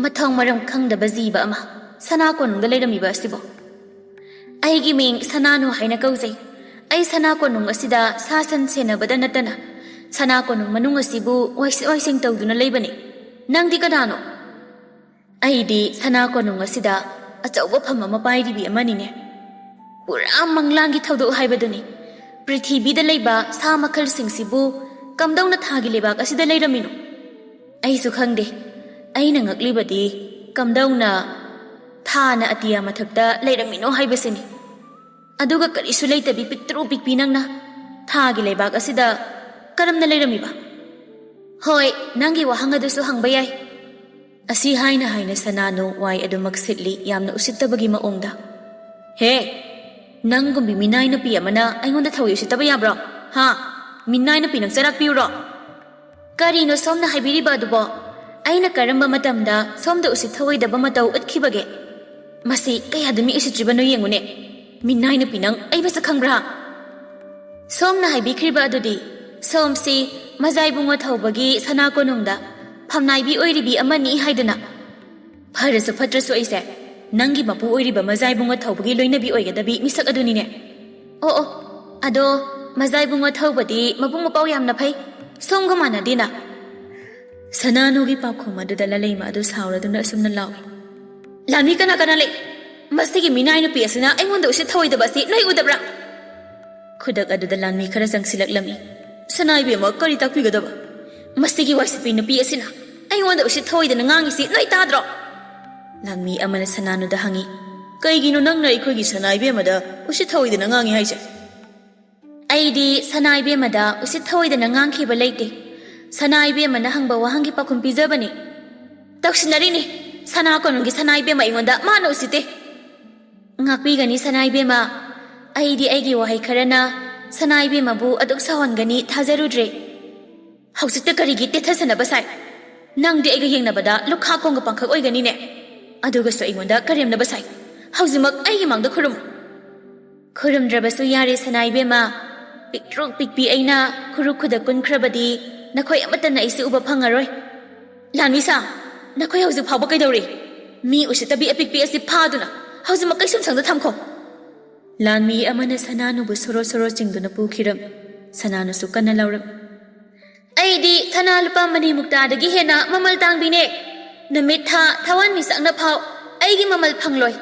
ꯃꯊꯣꯡ ꯃꯔꯝ ꯈꯪꯗꯕ ꯖꯤꯕ ꯑꯃ ꯁꯅꯥ ꯀꯣꯅꯨꯡꯗ ꯂꯩꯔꯝꯃꯤꯕ ꯑꯁꯤꯕꯣ?" "ꯑꯩꯒꯤ ꯃꯤꯡ ꯁꯅꯥꯅꯨ ꯍꯥꯏꯅ ꯀꯧꯖꯩ꯫ ꯑꯩ ꯁꯅꯥ ꯀꯣꯅꯨꯡ ꯑꯁꯤꯗ ꯁꯥ ꯁꯟ ꯁꯦꯟꯅꯕꯗ ꯅꯠꯇꯅ ꯁꯅꯥ ꯀꯣꯅꯨꯡ ꯃꯅꯨꯡ ꯑꯁꯤꯕꯨ ꯋꯥꯏꯁꯤꯠ ꯋꯥꯏꯁꯤꯡ ꯇꯧꯗꯨꯅ ꯂꯩꯕꯅꯤ꯫ ꯅꯪꯗꯤ ꯀꯅꯥꯅꯣ?" "ꯑꯩꯗꯤ ꯁꯅꯥ ꯀꯣꯅꯨꯡ ꯑꯁꯤꯗ ꯑꯆꯧꯕ ꯐꯝ ꯑꯃ ꯄꯥꯏꯔꯤꯕꯤ ꯑꯃꯅꯤꯅꯦ꯫ ꯄꯨꯔꯥ ꯃꯪꯂꯥꯟꯒꯤ ꯊꯧꯗꯣꯛ ꯍꯥꯏꯕꯗꯨꯅꯤ꯫ ꯄ꯭ꯔꯤꯊꯤꯕꯤꯗ ꯂꯩꯕ ꯁꯥ ꯃꯈꯜꯁꯤꯡꯁꯤꯕꯨ ꯀꯝꯗꯧꯅ ꯊꯥꯒꯤ ꯂꯩꯕꯥꯛ ꯑꯁꯤꯗ ꯂꯩꯔꯝꯃꯤꯅꯣ? ꯑꯩꯁꯨ ꯈꯪꯗꯦ꯫ ꯑꯩꯅ ꯉꯛꯂꯤꯕꯗꯤ ꯀꯝꯗꯧꯅ ꯊꯥꯅ ꯑꯇꯤꯌꯥ ꯃꯊꯛꯇ ꯂꯩꯔꯝꯃꯤꯅꯣ ꯍꯥꯏꯕꯁꯤꯅꯤ꯫ ꯑꯗꯨꯒ ꯀꯔꯤꯁꯨ ꯂꯩꯇꯕꯤ ꯄꯤꯛꯇ꯭ꯔꯨ ꯄꯤꯛꯄꯤ ꯅꯪꯅ ꯊꯥꯒꯤ ꯂꯩꯕꯥꯛ ꯑꯁꯤꯗ ꯀꯔꯝꯅ ꯂꯩꯔꯝꯃꯤꯕ?" "ꯍꯣꯏ, ꯅꯪꯒꯤ ꯋꯥꯍꯪ ꯑꯗꯨꯁꯨ ꯍꯪꯕ ꯌꯥꯏ꯫" ꯑꯁꯤ ꯍꯥꯏꯅ ꯍꯥꯏꯅ ꯁꯅꯥꯅꯨ ꯋꯥꯏ ꯑꯗꯨꯃꯛ ꯁꯤꯠꯂꯤ, ꯌꯥꯝꯅ ꯎꯁꯤꯠꯇꯕꯒꯤ ꯃꯑꯣꯡꯗ꯫ "ꯍꯦ, ꯅꯪꯒꯨꯝꯕꯤ ꯃꯤꯅꯥꯏ ꯅꯨꯄꯤ ꯑꯃꯅ ꯑꯩꯉꯣꯟꯗ ꯊꯧꯏ ꯎꯁꯤꯠꯇꯕ ꯌꯥꯕ꯭ꯔꯣ? ꯍꯥ? ꯃꯤꯅꯥꯏ ꯅꯨꯄꯤ ꯅꯪ ꯆꯔꯥꯛ ꯄꯤꯌꯨꯔꯣ?" "ꯀꯔꯤꯅꯣ ꯁꯣꯝꯅ ꯍꯥꯏꯕꯤꯔꯤꯕ ꯑꯗꯨꯕꯣ? ꯑꯩꯅ ꯀꯔꯝꯕ ꯃꯇꯝꯗ ꯁꯣꯝꯗ ꯎꯁꯤꯠ ꯊꯧꯑꯣꯏꯗꯕ ꯃꯇꯧ ꯎꯠꯈꯤꯕꯒꯦ? ꯃꯁꯤ ꯀꯌꯥꯗ ꯃꯤ ꯎꯁꯤꯠꯇ꯭ꯔꯤꯕꯅꯣ ꯌꯦꯡꯉꯨꯅꯦ꯫ ꯃꯤꯅꯥꯏ ꯅꯨꯄꯤ ꯅꯪ ꯑꯩ ꯃꯁꯛ ꯈꯪꯕ꯭ꯔꯥ?" "ꯁꯣꯝꯅ ꯍꯥꯏꯕꯤꯈ꯭ꯔꯤꯕ ꯑꯗꯨꯗꯤ, ꯁꯣꯝꯁꯤ ꯃꯖꯥꯏꯕꯨꯡꯉꯣ ꯊꯧꯕꯒꯤ ꯁꯅꯥ ꯀꯣꯅꯨꯡꯗ ꯐꯝꯅꯥꯏꯕꯤ ꯑꯣꯏꯔꯤꯕꯤ ꯑꯃꯅꯤ ꯍꯥꯏꯗꯨꯅ꯫ ꯐꯔꯁꯨ ꯐꯠꯇ꯭ꯔꯁꯨ ꯑꯩꯁꯦ ꯅꯪꯒꯤ ꯃꯄꯨ ꯑꯣꯏꯔꯤꯕ ꯃꯖꯥꯏꯕꯨꯡꯉꯣ ꯊꯧꯕꯒꯤ ꯂꯣꯏꯅꯕꯤ ꯑꯣꯏꯒꯗꯕꯤ ꯃꯤꯁꯛ ꯑꯗꯨꯅꯤꯅꯦ꯫ ꯑꯣ ꯑꯣ, ꯑꯗꯣ ꯃꯖꯥꯏꯕꯨꯡꯉꯣ ꯊꯧꯕꯗꯤ ꯃꯕꯨꯡ ꯃꯄꯥꯎ ꯌꯥꯝꯅ ꯐꯩ, ꯁꯣꯝꯒ ꯃꯥꯟꯅꯗꯦꯅ꯫" ꯁꯅꯥꯅꯨꯒꯤ ꯄꯥꯎꯈꯨꯝ ꯑꯗꯨꯗ ꯂꯂꯩꯃ ꯑꯗꯨ ꯁꯥꯎꯔꯗꯨꯅ ꯑꯁꯨꯝꯅ ꯂꯥꯎꯏ, "ꯂꯥꯟꯃꯤ ꯀꯅꯥ ꯀꯅꯥ ꯂꯩ? ꯃꯁꯤꯒꯤ ꯃꯤꯅꯥꯏ ꯅꯨꯄꯤ ꯑꯁꯤꯅ ꯑꯩꯉꯣꯟꯗ ꯎꯁꯤꯠ ꯊꯧꯑꯣꯏꯗꯕ ꯑꯁꯤ ꯅꯣꯏ ꯎꯗꯕ꯭ꯔꯥ?" ꯈꯨꯗꯛ ꯑꯗꯨꯗ ꯂꯥꯟꯃꯤ ꯈꯔ ꯆꯪꯁꯤꯜꯂꯛꯂꯝꯃꯤ꯫ "ꯁꯅꯥ ꯏꯕꯦꯝꯃ, ꯀꯔꯤ ꯇꯥꯛꯄꯤꯒꯗꯕ? ꯃꯁꯤꯒꯤ ꯋꯥꯏ ꯁꯤꯠꯄꯤ ꯅꯨꯄꯤ ꯑꯁꯤꯅ ꯑꯩꯉꯣꯟꯗ ꯎꯁꯤꯠ ꯊꯧꯑꯣꯏꯗꯅ ꯉꯥꯡꯉꯤꯁꯤ ꯅꯣꯏ ꯇꯥꯗ꯭ꯔꯣ?" ꯂꯥꯟꯃꯤ ꯑꯃꯅ ꯁꯅꯥꯅꯨꯗ ꯍꯪꯉꯤ, "ꯀꯩꯒꯤꯅꯣ ꯅꯪꯅ ꯑꯩꯈꯣꯏꯒꯤ ꯁꯅꯥ ꯏꯕꯦꯝꯃꯗ ꯎꯁꯤꯠ ꯊꯧꯑꯣꯏꯗꯅ ꯉꯥꯡꯉꯤ ꯍꯥꯏꯁꯦ?" "ꯑꯩꯗꯤ ꯁꯅꯥ ꯏꯕꯦꯝꯃꯗ ꯎꯁꯤꯠ ꯊꯧꯑꯣꯏꯗꯅ ꯉꯥꯡꯈꯤꯕ ꯂꯩꯇꯦ꯫ ꯁꯅꯥ ꯏꯕꯦꯝꯃꯅ ꯍꯪꯕ ꯋꯥꯍꯪꯒꯤ ꯄꯥꯎꯈꯨꯝ ꯄꯤꯖꯕꯅꯤ꯫" "ꯇꯧꯁꯤꯟꯅꯔꯤꯅꯤ꯫ ꯁꯅꯥ ꯀꯣꯅꯨꯡꯒꯤ ꯁꯅꯥ ꯏꯕꯦꯝꯃ ꯑꯩꯉꯣꯟꯗ ꯃꯥꯅ ꯎꯁꯤꯠꯇꯦ꯫" "ꯉꯥꯛꯄꯤꯒꯅꯤ ꯁꯅꯥ ꯏꯕꯦꯝꯃ꯫ ꯑꯩꯗꯤ ꯑꯩꯒꯤ ꯋꯥꯍꯩ ꯈꯔꯅ ꯁꯅꯥ ꯏꯕꯦꯝꯃꯕꯨ ꯑꯗꯨꯛ ꯁꯥꯎꯍꯟꯒꯅꯤ ꯊꯥꯖꯔꯨꯗ꯭ꯔꯦ꯫ ꯍꯧꯖꯤꯛꯇ ꯀꯔꯤꯒꯤ ꯇꯦꯊꯁꯟꯅꯕ ꯁꯥꯏ?" ꯅꯪꯗꯤ ꯑꯩꯒ ꯌꯦꯡꯅꯕꯗ ꯂꯨꯈꯥ ꯀꯣꯡꯒ ꯄꯥꯡꯈꯛ ꯑꯣꯏꯒꯅꯤꯅꯦ꯫ ꯑꯗꯨꯒꯁꯨ ꯑꯩꯉꯣꯟꯗ ꯀꯔꯦꯝꯅꯕ ꯁꯥꯏ꯫ ꯍꯧꯖꯤꯛꯃꯛ ꯑꯩꯒꯤ ꯃꯥꯡꯗ ꯈꯨꯔꯨꯝꯃꯨ꯫ ꯈꯨꯔꯨꯝꯗ꯭ꯔꯕꯁꯨ ꯌꯥꯔꯦ ꯁꯅꯥ ꯏꯕꯦꯝꯃ꯫ ꯄꯤꯛꯇ꯭ꯔꯨꯛ ꯄꯤꯛꯄꯤ ꯑꯩꯅ ꯈꯨꯔꯨ ꯈꯨꯗ ꯀꯨꯟꯈ꯭ꯔꯕꯗꯤ ꯅꯈꯣꯏ ꯑꯃꯠꯇꯅ ꯑꯩꯁꯦ ꯎꯕ ꯐꯪꯉꯔꯣꯏ꯫ ꯂꯥꯟꯃꯤꯁꯥ, ꯅꯈꯣꯏ ꯍꯧꯖꯤꯛ ꯐꯥꯎꯕ ꯀꯩꯗꯧꯔꯤ? ꯃꯤ ꯎꯁꯤꯠꯇꯕꯤ ꯑꯄꯤꯛꯄꯤ ꯑꯁꯤ ꯐꯥꯗꯨꯅ ꯍꯧꯖꯤꯛꯃꯛ ꯀꯩꯁꯨꯝꯁꯪꯗ ꯊꯝꯈꯣ꯫ ꯂꯥꯟꯃꯤ ꯑꯃꯅ ꯁꯅꯥꯅꯨꯕꯨ ꯁꯣꯔꯣ ꯁꯣꯔꯣ ꯆꯤꯡꯗꯨꯅ ꯄꯨꯈꯤꯔꯝꯃꯤ꯫ ꯁꯅꯥꯅꯨꯁꯨ ꯀꯟꯅ ꯂꯥꯎꯔꯝꯃꯤ꯫ ꯑꯩꯗꯤ ꯁꯅꯥ ꯂꯨꯄꯥ ꯃꯅꯤ ꯃꯨꯛꯇꯥꯗꯒꯤ ꯍꯦꯟꯅ ꯃꯃꯜ ꯇꯥꯡꯕꯤꯅꯦ꯫ ꯅꯨꯃꯤꯠ ꯊꯥ ꯊꯋꯥꯟ ꯃꯤꯆꯥꯛꯅ ꯐꯥꯎ ꯑꯩꯒꯤ ꯃꯃꯜ ꯐꯪꯂꯣꯏ꯫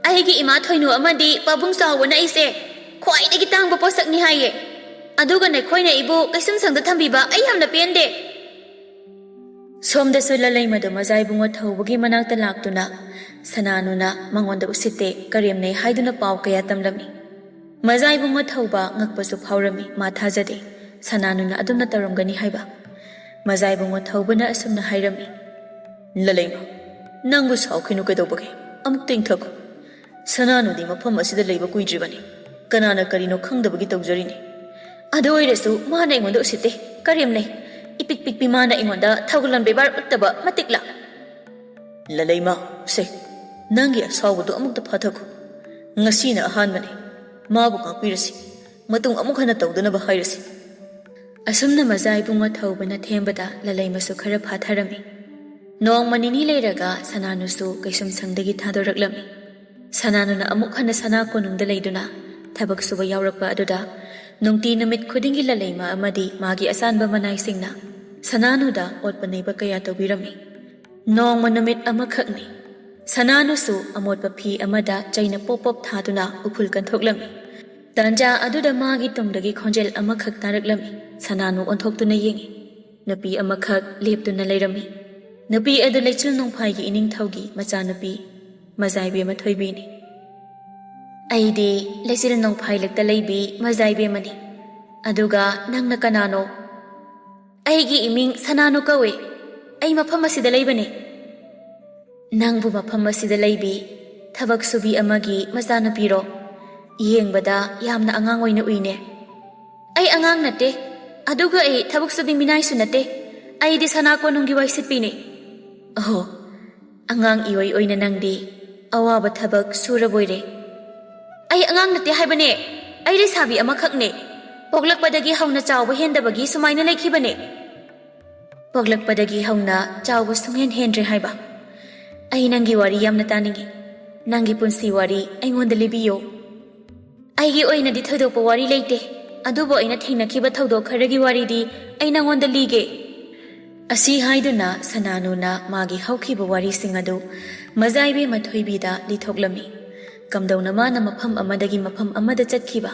ꯑꯩꯒꯤ ꯏꯃꯥ ꯊꯣꯏꯅꯨ ꯑꯃꯗꯤ ꯄꯥꯕꯨꯡ ꯆꯥꯎꯕꯅ ꯑꯩꯁꯦ ꯈ꯭ꯋꯥꯏꯗꯒꯤ ꯇꯥꯡꯕ ꯄꯣꯠꯁꯛꯅꯤ ꯍꯥꯏꯌꯦ꯫ ꯑꯗꯨꯒ ꯅꯈꯣꯏꯅ ꯑꯩꯕꯨ ꯀꯩꯁꯨꯝꯁꯪꯗ ꯊꯝꯕꯤꯕ ꯑꯩ ꯌꯥꯝꯅ ꯄꯦꯟꯗꯦ꯫ ꯁꯣꯝꯗꯁꯨ ꯂꯂꯩꯃꯗꯨ ꯃꯖꯥ ꯏꯕꯨꯡꯉꯣ ꯊꯧꯕꯒꯤ ꯃꯅꯥꯛꯇ ꯂꯥꯛꯇꯨꯅ ꯁꯅꯥꯅꯨꯅ ꯃꯉꯣꯟꯗ ꯎꯁꯤꯠꯇꯦ, ꯀꯔꯦꯝꯅꯩ ꯍꯥꯏꯗꯨꯅ ꯄꯥꯎ ꯀꯌꯥ ꯇꯝꯂꯝꯃꯤ꯫ ꯃꯖꯥ ꯏꯕꯨꯡꯉꯣ ꯊꯧꯕ ꯉꯛꯄꯁꯨ ꯐꯥꯎꯔꯝꯃꯤ, ꯃꯥ ꯊꯥꯖꯗꯦ ꯁꯅꯥꯅꯨꯅ ꯑꯗꯨꯝꯅ ꯇꯧꯔꯝꯒꯅꯤ ꯍꯥꯏꯕ꯫ ꯃꯖꯥ ꯏꯕꯨꯡꯉꯣ ꯊꯧꯕꯅ ꯑꯁꯨꯝꯅ ꯍꯥꯏꯔꯝꯃꯤ, ꯂꯂꯩꯃ, ꯅꯪꯕꯨ ꯁꯥꯎꯈꯤꯅꯨ ꯀꯩꯗꯧꯕꯒꯦ? ꯑꯃꯨꯛꯇ ꯏꯪꯊꯈꯣ꯫ ꯁꯅꯥꯅꯨꯗꯤ ꯃꯐꯝ ꯑꯁꯤꯗ ꯂꯩꯕ ꯀꯨꯏꯗ꯭ꯔꯤꯕꯅꯤ꯫ ꯀꯅꯥꯅ ꯀꯔꯤꯅꯣ ꯈꯪꯗꯕꯒꯤ ꯇꯧꯖꯔꯤꯅꯤ꯫ ꯑꯗꯨ ꯑꯣꯏꯔꯁꯨ ꯃꯥꯅ ꯑꯩꯉꯣꯟꯗ ꯎꯁꯤꯠꯇꯦ, ꯀꯔꯦꯝꯅꯩ꯫ ꯏꯄꯤꯛ ꯄꯤꯛꯄꯤ ꯃꯥꯅ ꯑꯩꯉꯣꯟꯗ ꯊꯧꯒꯜꯂꯣꯟ ꯕꯦꯕꯥꯔ ꯎꯠꯇꯕ ꯃꯇꯤꯛꯂꯥ? ꯂꯂꯩꯃ, ꯁꯦ, ꯅꯪꯒꯤ ꯑꯁꯥꯎꯕꯗꯣ ꯑꯃꯨꯛꯇ ꯐꯥꯊꯈꯣ꯫ ꯉꯁꯤꯅ ꯑꯍꯥꯟꯕꯅꯤ꯫ ꯃꯥꯕꯨ ꯉꯥꯛꯄꯤꯔꯁꯤ꯫ ꯃꯇꯨꯡ ꯑꯃꯨꯛ ꯍꯟꯅ ꯇꯧꯗꯅꯕ ꯍꯥꯏꯔꯁꯤ꯫ ꯑꯁꯨꯝꯅ ꯃꯖꯥ ꯏꯕꯨꯡꯉꯣ ꯊꯧꯕꯅ ꯊꯦꯝꯕꯗ ꯂꯂꯩꯃꯁꯨ ꯈꯔ ꯐꯥꯊꯔꯝꯃꯤ꯫ ꯅꯣꯡꯃ ꯅꯤꯅꯤ ꯂꯩꯔꯒ ꯁꯅꯥꯅꯨꯁꯨ ꯀꯩꯁꯨꯝꯁꯪꯗꯒꯤ ꯊꯥꯗꯣꯔꯛꯂꯝꯃꯤ꯫ ꯁꯅꯥꯅꯨꯅ ꯑꯃꯨꯛ ꯍꯟꯅ ꯁꯅꯥ ꯀꯣꯅꯨꯡꯗ ꯂꯩꯗꯨꯅ ꯊꯕꯛ ꯁꯨꯕ ꯌꯥꯎꯔꯛꯄ ꯑꯗꯨꯗ ꯅꯨꯡꯇꯤ ꯅꯨꯃꯤꯠ ꯈꯨꯗꯤꯡꯒꯤ ꯂꯂꯩꯃ ꯑꯃꯗꯤ ꯃꯥꯒꯤ ꯑꯆꯥꯟꯕ ꯃꯅꯥꯏꯁꯤꯡꯅ ꯁꯅꯥꯅꯨꯗ ꯑꯣꯠꯄ ꯅꯩꯕ ꯀꯌꯥ ꯇꯧꯕꯤꯔꯝꯃꯤ꯫ ꯅꯣꯡꯃ ꯅꯨꯃꯤꯠ ꯑꯃꯈꯛꯅꯤ꯫ ꯁꯅꯥꯅꯨꯁꯨ ꯑꯃꯣꯠꯄ ꯐꯤ ꯑꯃꯗ ꯆꯩꯅ ꯄꯣꯞ ꯄꯣꯞ ꯊꯥꯗꯨꯅ ꯎꯐꯨꯜ ꯀꯟꯊꯣꯛꯂꯝꯃꯤ꯫ ꯇꯥꯟꯖꯥ ꯑꯗꯨꯗ ꯃꯥꯒꯤ ꯇꯨꯡꯗꯒꯤ ꯈꯣꯟꯖꯦꯜ ꯑꯃꯈꯛ ꯇꯥꯔꯛꯂꯝꯃꯤ꯫ ꯁꯅꯥꯅꯨ ꯑꯣꯟꯊꯣꯛꯇꯨꯅ ꯌꯦꯡꯉꯤ꯫ ꯅꯨꯄꯤ ꯑꯃꯈꯛ ꯂꯦꯞꯇꯨꯅ ꯂꯩꯔꯝꯃꯤ꯫ ꯅꯨꯄꯤ ꯑꯗꯨ ꯂꯩꯆꯤꯜ ꯅꯣꯡꯐꯥꯏꯒꯤ ꯏꯅꯤꯡꯊꯧꯒꯤ ꯃꯆꯥꯅꯨꯄꯤ ꯃꯖꯥꯏꯕꯦꯝꯃ ꯊꯣꯏꯕꯤꯅꯤ꯫ ꯑꯩꯗꯤ ꯂꯩꯆꯤꯜ ꯅꯣꯡꯐꯥꯏ ꯂꯛꯇ ꯂꯩꯕꯤ ꯃꯖꯥꯏꯕꯦꯝꯃꯅꯤ꯫ ꯑꯗꯨꯒ ꯅꯪꯅ ꯀꯅꯥꯅꯣ? ꯑꯩꯒꯤ ꯏꯃꯤꯡ ꯁꯅꯥꯅꯨ ꯀꯧꯏ꯫ ꯑꯩ ꯃꯐꯝ ꯑꯁꯤꯗ ꯂꯩꯕꯅꯤ꯫ ꯅꯪꯕꯨ ꯃꯐꯝ ꯑꯁꯤꯗ ꯂꯩꯕꯤ ꯊꯕꯛ ꯁꯨꯕꯤ ꯑꯃꯒꯤ ꯃꯆꯥꯅꯨꯄꯤꯔꯣ? ꯌꯦꯡꯕꯗ ꯌꯥꯝꯅ ꯑꯉꯥꯡ ꯑꯣꯏꯅ ꯎꯏꯅꯦ꯫ ꯑꯩ ꯑꯉꯥꯡ ꯅꯠꯇꯦ, ꯑꯗꯨꯒ ꯑꯩ ꯊꯕꯛ ꯁꯨꯕꯤ ꯃꯤꯅꯥꯏꯁꯨ ꯅꯠꯇꯦ꯫ ꯑꯩꯗꯤ ꯁꯅꯥ ꯀꯣꯅꯨꯡꯒꯤ ꯋꯥꯏꯁꯤꯠꯄꯤꯅꯦ꯫ ꯑꯍꯣ, ꯑꯉꯥꯡ ꯏꯑꯣꯏ ꯑꯣꯏꯅ ꯅꯪꯗꯤ ꯑꯋꯥꯕ ꯊꯕꯛ ꯁꯨꯔꯕꯣꯏꯔꯦ꯫ ꯑꯩ ꯑꯉꯥꯡ ꯅꯠꯇꯦ ꯍꯥꯏꯕꯅꯦ, ꯑꯩ ꯂꯩꯁꯥꯕꯤ ꯑꯃꯈꯛꯅꯦ꯫ ꯄꯣꯛꯂꯛꯄꯗꯒꯤ ꯍꯧꯅ ꯆꯥꯎꯕ ꯍꯦꯟꯗꯕꯒꯤ ꯁꯨꯃꯥꯏꯅ ꯂꯩꯈꯤꯕꯅꯦ꯫ ꯄꯣꯛꯂꯛꯄꯗꯒꯤ ꯍꯧꯅ ꯆꯥꯎꯕ ꯁꯨꯡꯍꯦꯟ ꯍꯦꯟꯗ꯭ꯔꯦ ꯍꯥꯏꯕ꯫ ꯑꯩ ꯅꯪꯒꯤ ꯋꯥꯔꯤ ꯌꯥꯝꯅ ꯇꯥꯅꯤꯡꯉꯤ꯫ ꯅꯪꯒꯤ ꯄꯨꯟꯁꯤ ꯋꯥꯔꯤ ꯑꯩꯉꯣꯟꯗ ꯂꯤꯕꯤꯌꯣ꯫ ꯑꯩꯒꯤ ꯑꯣꯏꯅꯗꯤ ꯊꯣꯏꯗꯣꯛꯄ ꯋꯥꯔꯤ ꯂꯩꯇꯦ, ꯑꯗꯨꯕꯨ ꯑꯩꯅ ꯊꯦꯡꯅꯈꯤꯕ ꯊꯧꯗꯣꯛ ꯈꯔꯒꯤ ꯋꯥꯔꯤꯗꯤ ꯑꯩ ꯅꯪꯉꯣꯟꯗ ꯂꯤꯒꯦ꯫ ꯑꯁꯤ ꯍꯥꯏꯗꯨꯅ ꯁꯅꯥꯅꯨꯅ ꯃꯥꯒꯤ ꯍꯧꯈꯤꯕ ꯋꯥꯔꯤꯁꯤꯡ ꯑꯗꯨ ꯃꯖꯥꯏꯕꯤ ꯃꯊꯣꯏꯕꯤꯗ ꯂꯤꯊꯣꯛꯂꯝꯃꯤ꯫ ꯀꯝꯗꯧꯅ ꯃꯥꯅ ꯃꯐꯝ ꯑꯃꯗꯒꯤ ꯃꯐꯝ ꯑꯃꯗ ꯆꯠꯈꯤꯕ,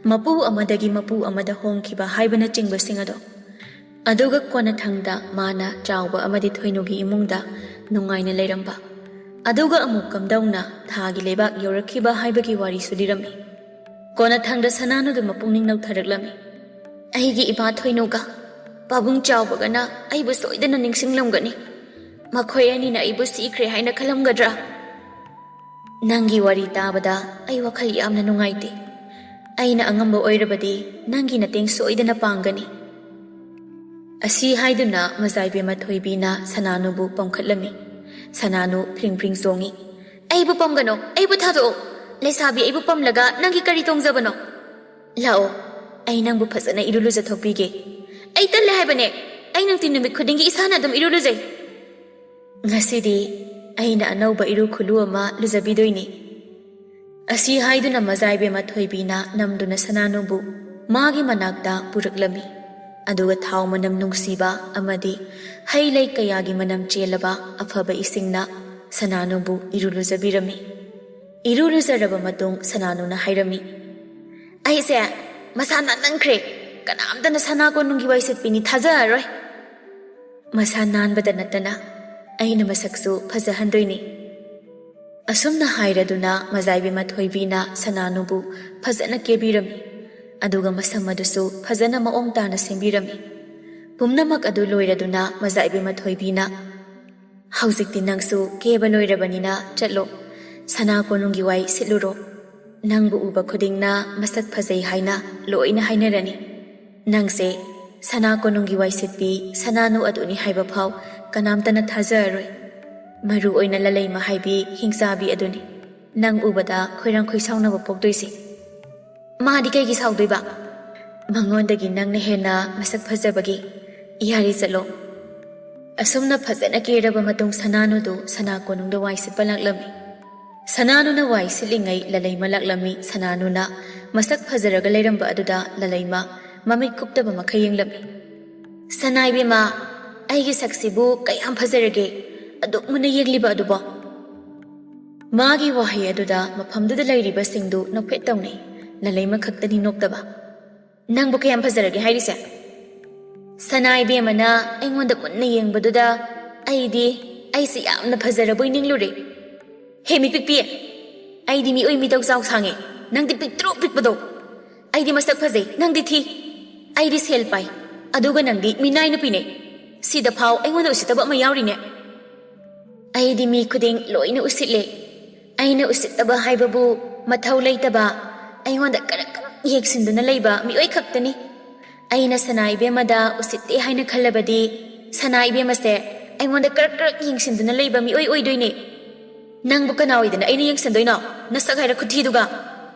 ꯃꯄꯨ ꯑꯃꯗꯒꯤ ꯃꯄꯨ ꯑꯃꯗ ꯍꯣꯡꯈꯤꯕ ꯍꯥꯏꯕꯅꯆꯤꯡꯕꯁꯤꯡ ꯑꯗꯣ꯫ ꯑꯗꯨꯒ ꯀꯣꯟꯅꯊꯪꯗ ꯃꯥꯅ ꯆꯥꯎꯕ ꯑꯃꯗꯤ ꯊꯣꯏꯅꯨꯒꯤ ꯏꯃꯨꯡꯗ ꯅꯨꯡꯉꯥꯏꯅ ꯂꯩꯔꯝꯕ, ꯑꯗꯨꯒ ꯑꯃꯨꯛ ꯀꯝꯗꯧꯅ ꯊꯥꯒꯤ ꯂꯩꯕꯥꯛ ꯌꯧꯔꯛꯈꯤꯕ ꯍꯥꯏꯕꯒꯤ ꯋꯥꯔꯤꯁꯨ ꯂꯤꯔꯝꯃꯤ꯫ ꯀꯣꯟꯅꯊꯪꯗ ꯁꯅꯥꯅꯨꯗꯨ ꯃꯄꯨꯛꯅꯤꯡ ꯅꯧꯊꯔꯛꯂꯝꯃꯤ꯫ ꯑꯩꯒꯤ ꯏꯃꯥ ꯊꯣꯏꯅꯨꯒ ꯄꯥꯕꯨꯡ ꯆꯥꯎꯕꯒꯅ ꯑꯩꯕꯨ ꯁꯣꯏꯗꯅ ꯅꯤꯡꯁꯤꯡꯂꯝꯒꯅꯤ꯫ ꯃꯈꯣꯏ ꯑꯅꯤꯅ ꯑꯩꯕꯨ ꯁꯤꯈ꯭ꯔꯦ ꯍꯥꯏꯅ ꯈꯜꯂꯝꯒꯗ꯭ꯔꯥ? ꯅꯪꯒꯤ ꯋꯥꯔꯤ ꯇꯥꯕꯗ ꯑꯩ ꯋꯥꯈꯜ ꯌꯥꯝꯅ ꯅꯨꯡꯉꯥꯏꯇꯦ꯫ ꯑꯩꯅ ꯑꯉꯝꯕ ꯑꯣꯏꯔꯕꯗꯤ ꯅꯪꯒꯤ ꯃꯇꯦꯡ ꯁꯣꯏꯗꯅ ꯄꯥꯡꯒꯅꯤ꯫ ꯑꯁꯤ ꯍꯥꯏꯗꯨꯅ ꯃꯖꯥꯏꯕꯤ ꯃꯊꯣꯏꯕꯤꯅ ꯁꯅꯥꯅꯨꯕꯨ ꯄꯝꯈꯠꯂꯝꯃꯤ꯫ ꯁꯅꯥꯅꯨ ꯐ꯭ꯔꯤꯡ ꯐ꯭ꯔꯤꯡ ꯆꯣꯡꯉꯤ꯫ ꯑꯩꯕꯨ ꯄꯝꯒꯅꯣ, ꯑꯩꯕꯨ ꯊꯥꯗꯣꯛꯑꯣ꯫ ꯂꯩꯁꯥꯕꯤ ꯑꯩꯕꯨ ꯄꯝꯂꯒ ꯅꯪꯒꯤ ꯀꯔꯤ ꯇꯣꯡꯖꯕꯅꯣ? ꯂꯥꯛꯑꯣ, ꯑꯩ ꯅꯪꯕꯨ ꯐꯖꯅ ꯏꯔꯨ ꯂꯨꯖꯊꯣꯛꯄꯤꯒꯦ꯫ ꯑꯩ ꯇꯜꯂꯦ ꯍꯥꯏꯕꯅꯦ꯫ ꯑꯩ ꯅꯨꯡꯇꯤ ꯅꯨꯃꯤꯠ ꯈꯨꯗꯤꯡꯒꯤ ꯏꯁꯥꯅ ꯑꯗꯨꯝ ꯏꯔꯨ ꯂꯨꯖꯩ꯫ ꯉꯁꯤꯗꯤ ꯑꯩꯅ ꯑꯅꯧꯕ ꯏꯔꯨ ꯈꯨꯂꯨ ꯑꯃ ꯂꯨꯖꯕꯤꯗꯣꯏꯅꯤ꯫ ꯑꯁꯤ ꯍꯥꯏꯗꯨꯅ ꯃꯖꯥꯏꯕꯦꯝꯃ ꯊꯣꯏꯕꯤꯅ ꯅꯝꯗꯨꯅ ꯁꯅꯥꯅꯨꯕꯨ ꯃꯥꯒꯤ ꯃꯅꯥꯛꯇ ꯄꯨꯔꯛꯂꯝꯃꯤ꯫ ꯑꯗꯨꯒ ꯊꯥꯎ ꯃꯅꯝ ꯅꯨꯡꯁꯤꯕ ꯑꯃꯗꯤ ꯍꯩ ꯂꯩ ꯀꯌꯥꯒꯤ ꯃꯅꯝ ꯆꯦꯜꯂꯕ ꯑꯐꯕ ꯏꯁꯤꯡꯅ ꯁꯅꯥꯅꯨꯕꯨ ꯏꯔꯨ ꯂꯨꯖꯕꯤꯔꯝꯃꯤ꯫ ꯏꯔꯨ ꯂꯨꯖꯔꯕ ꯃꯇꯨꯡ ꯁꯅꯥꯅꯨꯅ ꯍꯥꯏꯔꯝꯃꯤ, "ꯑꯩꯁꯦ ꯃꯁꯥ ꯅꯥꯟꯃꯟꯈ꯭ꯔꯦ, ꯀꯅꯥꯝꯇꯅ ꯁꯅꯥ ꯀꯣꯅꯨꯡꯒꯤ ꯋꯥꯏ ꯁꯤꯠꯄꯤꯅꯤ ꯊꯥꯖꯔꯔꯣꯏ꯫ ꯃꯁꯥ ꯅꯥꯟꯕꯗ ꯅꯠꯇꯅ ꯑꯩꯅ ꯃꯁꯛꯁꯨ ꯐꯖꯍꯟꯗꯣꯏꯅꯤ"꯫ ꯑꯁꯨꯝꯅ ꯍꯥꯏꯔꯗꯨꯅ ꯃꯖꯥꯏꯕꯤ ꯃꯊꯣꯏꯕꯤꯅ ꯁꯅꯥꯅꯨꯕꯨ ꯐꯖꯅ ꯀꯦꯕꯤꯔꯝꯃꯤ꯫ ꯑꯗꯨꯒ ꯃꯁꯝ ꯑꯗꯨꯁꯨ ꯐꯖꯅ ꯃꯑꯣꯡ ꯇꯥꯅ ꯁꯦꯝꯕꯤꯔꯝꯃꯤ꯫ ꯄꯨꯝꯅꯃꯛ ꯑꯗꯨ ꯂꯣꯏꯔꯗꯨꯅ ꯃꯖꯥꯏꯕꯤ ꯃꯊꯣꯏꯕꯤꯅ, "ꯍꯧꯖꯤꯛꯇꯤ ꯅꯪꯁꯨ ꯀꯦꯕ ꯂꯣꯏꯔꯕꯅꯤꯅ ꯆꯠꯂꯣ, ꯁꯅꯥ ꯀꯣꯅꯨꯡꯒꯤ ꯋꯥꯏ ꯁꯤꯠꯂꯨꯔꯣ꯫ ꯅꯪꯕꯨ ꯎꯕ ꯈꯨꯗꯤꯡꯅ ꯃꯁꯛ ꯐꯖꯩ ꯍꯥꯏꯅ ꯂꯣꯏꯅ ꯍꯥꯏꯅꯔꯅꯤ꯫ ꯅꯪꯁꯦ ꯁꯅꯥ ꯀꯣꯅꯨꯡꯒꯤ ꯋꯥꯏꯁꯤꯠꯄꯤ ꯁꯅꯥꯅꯨ ꯑꯗꯨꯅꯤ ꯍꯥꯏꯕ ꯐꯥꯎ ꯀꯅꯥꯝꯇꯅ ꯊꯥꯖꯔꯔꯣꯏ꯫ ꯃꯔꯨ ꯑꯣꯏꯅ ꯂꯂꯩꯃ ꯍꯥꯏꯕꯤ ꯍꯤꯡꯆꯥꯕꯤ ꯑꯗꯨꯅꯤ꯫ ꯅꯪ ꯎꯕꯗ ꯈꯣꯏꯔꯥꯡ ꯈꯣꯏꯁꯥꯎꯅꯕ ꯄꯣꯛꯇꯣꯏꯁꯦ꯫ ꯃꯥꯗꯤ ꯀꯩꯒꯤ ꯁꯥꯎꯗꯣꯏꯕ? ꯃꯉꯣꯟꯗꯒꯤ ꯅꯪꯅ ꯍꯦꯟꯅ ꯃꯁꯛ ꯐꯖꯕꯒꯤ꯫ ꯌꯥꯔꯦ, ꯆꯠꯂꯣ꯫ ꯑꯁꯨꯝꯅ ꯐꯖꯅ ꯀꯦꯔꯕ ꯃꯇꯨꯡ ꯁꯅꯥꯅꯨꯗꯨ ꯁꯅꯥ ꯀꯣꯅꯨꯡꯗ ꯋꯥꯏ ꯁꯤꯠꯄ ꯂꯥꯛꯂꯝꯃꯤ꯫ ꯁꯅꯥꯅꯨꯅ ꯋꯥꯏ ꯁꯤꯠꯂꯤꯉꯩ ꯂꯂꯩꯃ ꯂꯥꯛꯂꯝꯃꯤ꯫ ꯁꯅꯥꯅꯨꯅ ꯃꯁꯛ ꯐꯖꯔꯒ ꯂꯩꯔꯝꯕ ꯑꯗꯨꯗ ꯂꯂꯩꯃ ꯃꯃꯤꯠ ꯀꯨꯞꯇꯕ ꯃꯈꯩ ꯌꯦꯡꯂꯝꯃꯤ꯫ "ꯁꯅꯥ ꯏꯕꯦꯝꯃ, ꯑꯩꯒꯤ ꯁꯛꯁꯤꯕꯨ ꯀꯌꯥꯝ ꯐꯖꯔꯒꯦ? ꯑꯗꯨꯛ ꯃꯨꯟꯅ ꯌꯦꯡꯂꯤꯕ ꯑꯗꯨꯕꯣ?" ꯃꯥꯒꯤ ꯋꯥꯍꯩ ꯑꯗꯨꯗ ꯃꯐꯝꯗꯨꯗ ꯂꯩꯔꯤꯕꯁꯤꯡꯗꯨ ꯅꯣꯛꯐꯦꯠ ꯇꯧꯅꯩ꯫ ꯂꯂꯩꯃ ꯈꯛꯇꯅꯤ ꯅꯣꯛꯇꯕ꯫ "ꯅꯪꯕꯨ ꯀꯌꯥꯝ ꯐꯖꯔꯒꯦ ꯍꯥꯏꯔꯤꯁꯦ?" "ꯁꯅꯥ ꯏꯕꯦꯝꯃꯅ ꯑꯩꯉꯣꯟꯗ ꯃꯨꯟꯅ ꯌꯦꯡꯕꯗꯨꯗ ꯑꯩꯗꯤ ꯑꯩꯁꯦ ꯌꯥꯝꯅ ꯐꯖꯔꯕꯣꯏ ꯅꯤꯡꯂꯨꯔꯦ꯫ ꯍꯦ ꯃꯤꯄꯤꯛꯄꯤ, ꯑꯩꯗꯤ ꯃꯤꯑꯣꯏ ꯃꯤꯗꯧ ꯆꯥꯎ ꯁꯥꯡꯉꯦ, ꯅꯪꯗꯤ ꯄꯤꯛꯇ꯭ꯔꯨ ꯄꯤꯛꯄꯗꯣ꯫ ꯑꯩꯗꯤ ꯃꯁꯛ ꯐꯖꯩ, ꯅꯪꯗꯤ ꯊꯤ꯫ ꯑꯩꯗꯤ ꯁꯦꯜ ꯄꯥꯏ, ꯑꯗꯨꯒ ꯅꯪꯗꯤ ꯃꯤꯅꯥꯏ ꯅꯨꯄꯤꯅꯦ꯫ ꯁꯤꯗ ꯐꯥꯎ ꯑꯩꯉꯣꯟꯗ ꯎꯁꯤꯠꯇꯕ ꯑꯃ ꯌꯥꯎꯔꯤꯅꯦ꯫ ꯑꯩꯗꯤ ꯃꯤ ꯈꯨꯗꯤꯡ ꯂꯣꯏꯅ ꯎꯁꯤꯠꯂꯦ꯫ ꯑꯩꯅ ꯎꯁꯤꯠꯇꯕ ꯍꯥꯏꯕꯕꯨ ꯃꯊꯧ ꯂꯩꯇꯕ, ꯑꯩꯉꯣꯟꯗ ꯀꯔꯛ ꯀꯔꯛ ꯌꯦꯡꯁꯤꯟꯗꯨꯅ ꯂꯩꯕ ꯃꯤꯑꯣꯏ ꯈꯛꯇꯅꯤ꯫ ꯑꯩꯅ ꯁꯅꯥ ꯏꯕꯦꯝꯃꯗ ꯎꯁꯤꯠꯇꯦ ꯍꯥꯏꯅ ꯈꯜꯂꯕꯗꯤ ꯁꯅꯥ ꯏꯕꯦꯝꯃꯁꯦ ꯑꯩꯉꯣꯟꯗ ꯀꯔꯛ ꯀꯔꯛ ꯌꯦꯡꯁꯤꯟꯗꯨꯅ ꯂꯩꯕ ꯃꯤꯑꯣꯏ ꯑꯣꯏꯗꯣꯏꯅꯦ꯫ ꯅꯪꯕꯨ ꯀꯅꯥ ꯑꯣꯏꯗꯅ ꯑꯩꯅ ꯌꯦꯡꯁꯤꯟꯗꯣꯏꯅꯣ? ꯅꯁꯛ ꯍꯥꯏꯔ ꯈꯨꯊꯤꯗꯨꯒ!"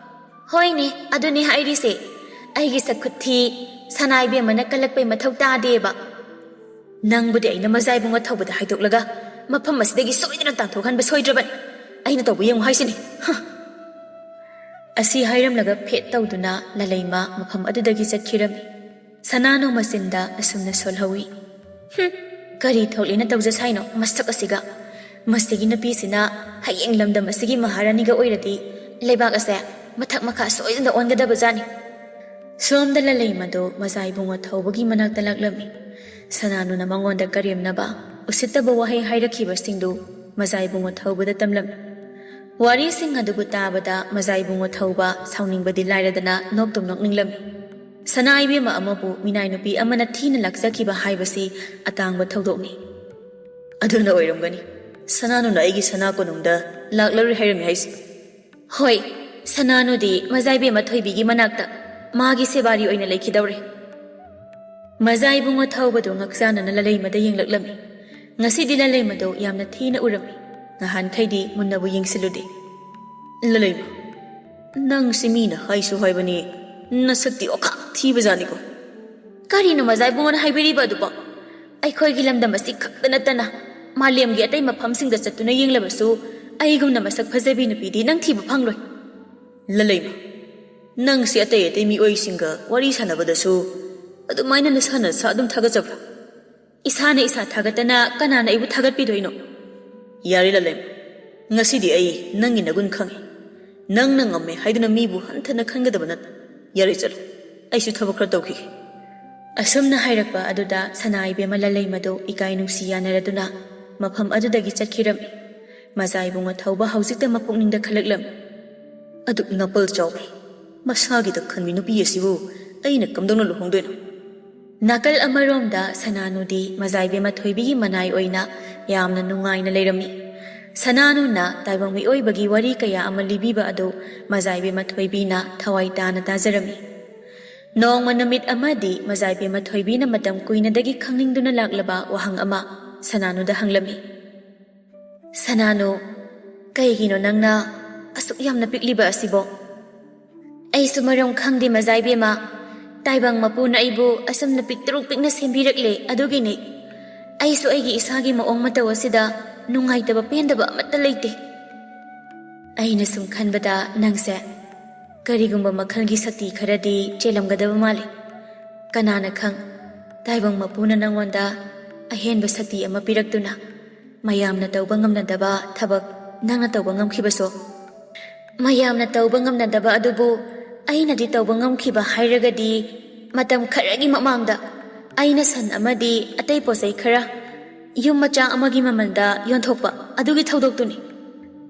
"ꯍꯣꯏꯅꯦ, ꯑꯗꯨꯅꯦ ꯍꯥꯏꯔꯤꯁꯦ꯫ ꯑꯩꯒꯤ ꯁꯛ ꯈꯨꯊꯤ ꯁꯅꯥ ꯏꯕꯦꯝꯃꯅ ꯀꯜꯂꯛꯄꯩ ꯃꯊꯧ ꯇꯥꯗꯦꯕ꯫ ꯅꯪꯕꯨꯗꯤ ꯑꯩꯅ ꯃꯖꯥꯏꯕꯨꯡ ꯑꯊꯧꯕꯗ ꯍꯥꯏꯗꯣꯛꯂꯒ ꯃꯐꯝ ꯑꯁꯤꯗꯒꯤ ꯁꯣꯏꯗꯅ ꯇꯥꯟꯊꯣꯛꯍꯟꯕ ꯁꯣꯏꯗ꯭ꯔꯕꯅꯤ꯫ ꯑꯩꯅ ꯇꯧꯕ ꯌꯦꯡꯉꯨ ꯍꯥꯏꯁꯤꯅꯤ꯫ ꯍ!" ꯑꯁꯤ ꯍꯥꯏꯔꯝꯂꯒ ꯐꯦꯠ ꯇꯧꯗꯨꯅ ꯂꯂꯩꯃ ꯃꯐꯝ ꯑꯗꯨꯗꯒꯤ ꯆꯠꯈꯤꯔꯝꯃꯤ꯫ ꯁꯅꯥꯅꯨ ꯃꯆꯤꯟꯗ ꯑꯁꯨꯝꯅ ꯁꯣꯜꯍꯧꯏ, "ꯍꯨꯝ, ꯀꯔꯤ ꯊꯣꯛꯂꯦꯅ ꯇꯧꯖꯁꯥꯏꯅꯣ ꯃꯁꯛ ꯑꯁꯤꯒ? ꯃꯁꯤꯒꯤ ꯅꯨꯄꯤꯁꯤꯅ ꯍꯌꯦꯡ ꯂꯝꯗꯝ ꯑꯁꯤꯒꯤ ꯃꯍꯥꯔꯥꯅꯤꯒ ꯑꯣꯏꯔꯗꯤ ꯂꯩꯕꯥꯛ ꯑꯁꯦ ꯃꯊꯛ ꯃꯈꯥ ꯁꯣꯏꯗꯅ ꯑꯣꯟꯒꯗꯕ ꯖꯥꯠꯅꯤ꯫" ꯁꯣꯝꯗ ꯂꯂꯩꯃꯗꯨ ꯃꯖꯥꯏꯕꯨꯡ ꯑꯊꯧꯕꯒꯤ ꯃꯅꯥꯛꯇ ꯂꯥꯛꯂꯝꯃꯤ꯫ ꯁꯅꯥꯅꯨꯅ ꯃꯉꯣꯟꯗ ꯀꯔꯦꯝꯅꯕ, ꯎꯁꯤꯠꯇꯕ ꯋꯥꯍꯩ ꯍꯥꯏꯔꯛꯈꯤꯕꯁꯤꯡꯗꯨ ꯃꯖꯥꯏꯕꯨꯡ ꯑꯊꯧꯕꯗ ꯇꯝꯂꯝꯃꯤ꯫ ꯋꯥꯔꯤꯁꯤꯡ ꯑꯗꯨꯕꯨ ꯇꯥꯕꯗ ꯃꯖꯥꯏꯕꯨꯡ ꯑꯊꯧꯕ ꯁꯥꯎꯅꯤꯡꯕꯗꯤ ꯂꯥꯏꯔꯗꯅ ꯅꯣꯛꯇꯨꯝ ꯅꯣꯛꯅꯤꯡꯂꯝꯃꯤ꯫ ꯁꯅꯥ ꯏꯕꯦꯝꯃ ꯑꯃꯕꯨ ꯃꯤꯅꯥꯏ ꯅꯨꯄꯤ ꯑꯃꯅ ꯊꯤꯅ ꯂꯥꯛꯆꯈꯤꯕ ꯍꯥꯏꯕꯁꯤ ꯑꯇꯥꯡꯕ ꯊꯧꯗꯣꯛꯅꯤ꯫ ꯑꯗꯨꯅ ꯑꯣꯏꯔꯝꯒꯅꯤ ꯁꯅꯥꯅꯨꯅ ꯑꯩꯒꯤ ꯁꯅꯥ ꯀꯣꯅꯨꯡꯗ ꯂꯥꯛꯂꯔꯣꯏ ꯍꯥꯏꯔꯝꯃꯤ ꯍꯥꯏꯁꯦ꯫ ꯍꯣꯏ, ꯁꯅꯥꯅꯨꯗꯤ ꯃꯖꯥꯏꯕꯦꯝꯃ ꯊꯣꯏꯕꯤꯒꯤ ꯃꯅꯥꯛꯇ ꯃꯥꯒꯤ ꯁꯦꯕꯥꯔꯤ ꯑꯣꯏꯅ ꯂꯩꯈꯤꯗꯧꯔꯦ꯫ ꯃꯖꯥ ꯏꯕꯨꯡꯉꯣ ꯊꯧꯕꯗꯨ ꯉꯛꯆꯥꯟꯅꯅ ꯂꯂꯩꯃꯗ ꯌꯦꯡꯂꯛꯂꯝꯃꯤ꯫ ꯉꯁꯤꯗꯤ ꯂꯂꯩꯃꯗꯨ ꯌꯥꯝꯅ ꯊꯤꯅ ꯎꯔꯝꯃꯤ꯫ ꯉꯍꯥꯟꯈꯩꯗꯤ ꯃꯨꯟꯅꯕꯨ ꯌꯦꯡꯁꯤꯜꯂꯨꯗꯦ꯫ "ꯂꯂꯩꯃ, ꯅꯪꯁꯤ ꯃꯤꯅ ꯍꯥꯏꯁꯨ ꯍꯥꯏꯕꯅꯤ, ꯅꯁꯛꯇꯤ ꯑꯣꯈꯥꯛ ꯊꯤꯕꯖꯥꯠꯅꯤꯀꯣ꯫" "ꯀꯔꯤꯅꯣ ꯃꯖꯥ ꯏꯕꯨꯡꯉꯣꯅ ꯍꯥꯏꯕꯤꯔꯤꯕ ꯑꯗꯨꯕꯣ? ꯑꯩꯈꯣꯏꯒꯤ ꯂꯝꯗꯝ ꯑꯁꯤ ꯈꯛꯇ ꯅꯠꯇꯅ ꯃꯥꯂꯦꯝꯒꯤ ꯑꯇꯩ ꯃꯐꯝꯁꯤꯡꯗ ꯆꯠꯇꯨꯅ ꯌꯦꯡꯂꯕꯁꯨ ꯑꯩꯒꯨꯝꯅ ꯃꯁꯛ ꯐꯖꯕꯤ ꯅꯨꯄꯤꯗꯤ ꯅꯪ ꯊꯤꯕ ꯐꯪꯂꯣꯏ꯫" "ꯂꯂꯩꯃ, ꯅꯪꯁꯤ ꯑꯇꯩ ꯑꯇꯩ ꯃꯤꯑꯣꯏꯁꯤꯡꯒ ꯋꯥꯔꯤ ꯁꯥꯟꯅꯕꯗꯁꯨ ꯑꯗꯨꯃꯥꯏꯅ ꯅꯁꯥ ꯅꯁꯥ ꯑꯗꯨꯝ ꯊꯥꯒꯠꯆꯕ꯭ꯔꯥ?" "ꯏꯁꯥꯅ ꯏꯁꯥ ꯊꯥꯒꯠꯇꯅ ꯀꯅꯥꯅ ꯑꯩꯕꯨ ꯊꯥꯒꯠꯄꯤꯗꯣꯏꯅꯣ?" "ꯌꯥꯔꯦ ꯂꯂꯩꯃ, ꯉꯁꯤꯗꯤ ꯑꯩ ꯅꯪꯒꯤ ꯅꯒꯨꯟ ꯈꯪꯉꯦ꯫ ꯅꯪꯅ ꯉꯝꯃꯦ ꯍꯥꯏꯗꯨꯅ ꯃꯤꯕꯨ ꯍꯟꯊꯅ ꯈꯟꯒꯗꯕ ꯅꯠꯇꯦ꯫ ꯌꯥꯔꯦ, ꯆꯠꯂꯣ, ꯑꯩꯁꯨ ꯊꯕꯛ ꯈꯔ ꯇꯧꯈꯤꯒꯦ꯫" ꯑꯁꯨꯝꯅ ꯍꯥꯏꯔꯛꯄ ꯑꯗꯨꯗ ꯁꯅꯥ ꯏꯕꯦꯝꯃ ꯂꯂꯩꯃꯗꯨ ꯏꯀꯥꯏ ꯅꯨꯡꯁꯤ ꯌꯥꯅꯔꯗꯨꯅ ꯃꯐꯝ ꯑꯗꯨꯗꯒꯤ ꯆꯠꯈꯤꯔꯝꯃꯤ꯫ ꯃꯖꯥ ꯏꯕꯨꯡꯉꯣ ꯊꯧꯕ ꯍꯧꯖꯤꯛꯇ ꯃꯄꯨꯛꯅꯤꯡꯗ ꯈꯜꯂꯛꯂꯝꯃꯤ꯫ "ꯑꯗꯨꯛ ꯅꯥꯄꯜ ꯆꯥꯎꯕꯤ, ꯃꯁꯥꯒꯤꯗ ꯈꯟꯕꯤ ꯅꯨꯄꯤ ꯑꯁꯤꯕꯨ ꯑꯩꯅ ꯀꯝꯗꯧꯅ ꯂꯨꯍꯣꯡꯗꯣꯏꯅꯣ?" ꯅꯥꯀꯜ ꯑꯃꯔꯣꯝꯗ ꯁꯅꯥꯅꯨꯗꯤ ꯃꯖꯥ ꯏꯕꯦꯝꯃ ꯊꯣꯏꯕꯤꯒꯤ ꯃꯅꯥꯏ ꯑꯣꯏꯅ ꯌꯥꯝꯅ ꯅꯨꯡꯉꯥꯏꯅ ꯂꯩꯔꯝꯃꯤ꯫ ꯁꯅꯥꯅꯨꯅ ꯇꯥꯏꯕꯪ ꯃꯤꯑꯣꯏꯕꯒꯤ ꯋꯥꯔꯤ ꯀꯌꯥ ꯑꯃ ꯂꯤꯕꯤꯕ ꯑꯗꯨ ꯃꯖꯥ ꯏꯕꯦꯝꯃ ꯊꯣꯏꯕꯤꯅ ꯊꯋꯥꯏ ꯇꯥꯅ ꯇꯥꯖꯔꯝꯃꯤ꯫ ꯅꯣꯡꯃ ꯅꯨꯃꯤꯠ ꯑꯃꯗꯤ ꯃꯖꯥ ꯏꯕꯦꯝꯃ ꯊꯣꯏꯕꯤꯅ ꯃꯇꯝ ꯀꯨꯏꯅꯗꯒꯤ ꯈꯪꯅꯤꯡꯗꯨꯅ ꯂꯥꯛꯂꯕ ꯋꯥꯍꯪ ꯑꯃ ꯁꯅꯥꯅꯨꯗ ꯍꯪꯂꯝꯃꯤ꯫ "ꯁꯅꯥꯅꯨ, ꯀꯩꯒꯤꯅꯣ ꯅꯪꯅ ꯑꯁꯨꯛ ꯌꯥꯝꯅ ꯄꯤꯛꯂꯤꯕ ꯑꯁꯤꯕꯣ?" "ꯑꯩꯁꯨ ꯃꯔꯝ ꯈꯪꯗꯦ ꯃꯖꯥ ꯏꯕꯦꯝꯃ꯫ ꯇꯥꯏꯕꯪ ꯃꯄꯨꯅ ꯑꯩꯕꯨ ꯑꯁꯨꯝꯅ ꯄꯤꯛꯇꯔꯨ ꯄꯤꯛꯅ ꯁꯦꯝꯕꯤꯔꯛꯂꯦ, ꯑꯗꯨꯒꯤꯅꯤ꯫ ꯑꯩꯁꯨ ꯑꯩꯒꯤ ꯏꯁꯥꯒꯤ ꯃꯑꯣꯡ ꯃꯇꯧ ꯑꯁꯤꯗ ꯅꯨꯡꯉꯥꯏꯇꯕ ꯄꯦꯟꯗꯕ ꯑꯃꯠꯇ ꯂꯩꯇꯦ꯫" "ꯑꯩꯅ ꯁꯨꯝ ꯈꯟꯕꯗ ꯅꯪꯁꯦ ꯀꯔꯤꯒꯨꯝꯕ ꯃꯈꯜꯒꯤ ꯁꯛꯇꯤ ꯈꯔꯗꯤ ꯆꯦꯜꯂꯝꯒꯗꯕ ꯃꯥꯜꯂꯤ꯫ ꯀꯅꯥꯅ ꯈꯪ, ꯇꯥꯏꯕꯪ ꯃꯄꯨꯅ ꯅꯪꯉꯣꯟꯗ ꯑꯍꯦꯟꯕ ꯁꯛꯇꯤ ꯑꯃ ꯄꯤꯔꯛꯇꯨꯅ ꯃꯌꯥꯝꯅ ꯇꯧꯕ ꯉꯝꯅꯗꯕ ꯊꯕꯛ ꯅꯪꯅ ꯇꯧꯕ ꯉꯝꯈꯤꯕꯁꯨ꯫" "ꯃꯌꯥꯝꯅ ꯇꯧꯕ ꯉꯝꯅꯗꯕ ꯑꯗꯨꯕꯨ ꯑꯩꯅꯗꯤ ꯇꯧꯕ ꯉꯝꯈꯤꯕ ꯍꯥꯏꯔꯒꯗꯤ, ꯃꯇꯝ ꯈꯔꯒꯤ ꯃꯃꯥꯡꯗ ꯑꯩꯅ ꯁꯟ ꯑꯃꯗꯤ ꯑꯇꯩ ꯄꯣꯠꯆꯩ ꯈꯔ ꯌꯨꯝ ꯃꯆꯥ ꯑꯃꯒꯤ ꯃꯃꯜꯗ ꯌꯣꯟꯊꯣꯛꯄ ꯑꯗꯨꯒꯤ ꯊꯧꯗꯣꯛꯇꯨꯅꯤ꯫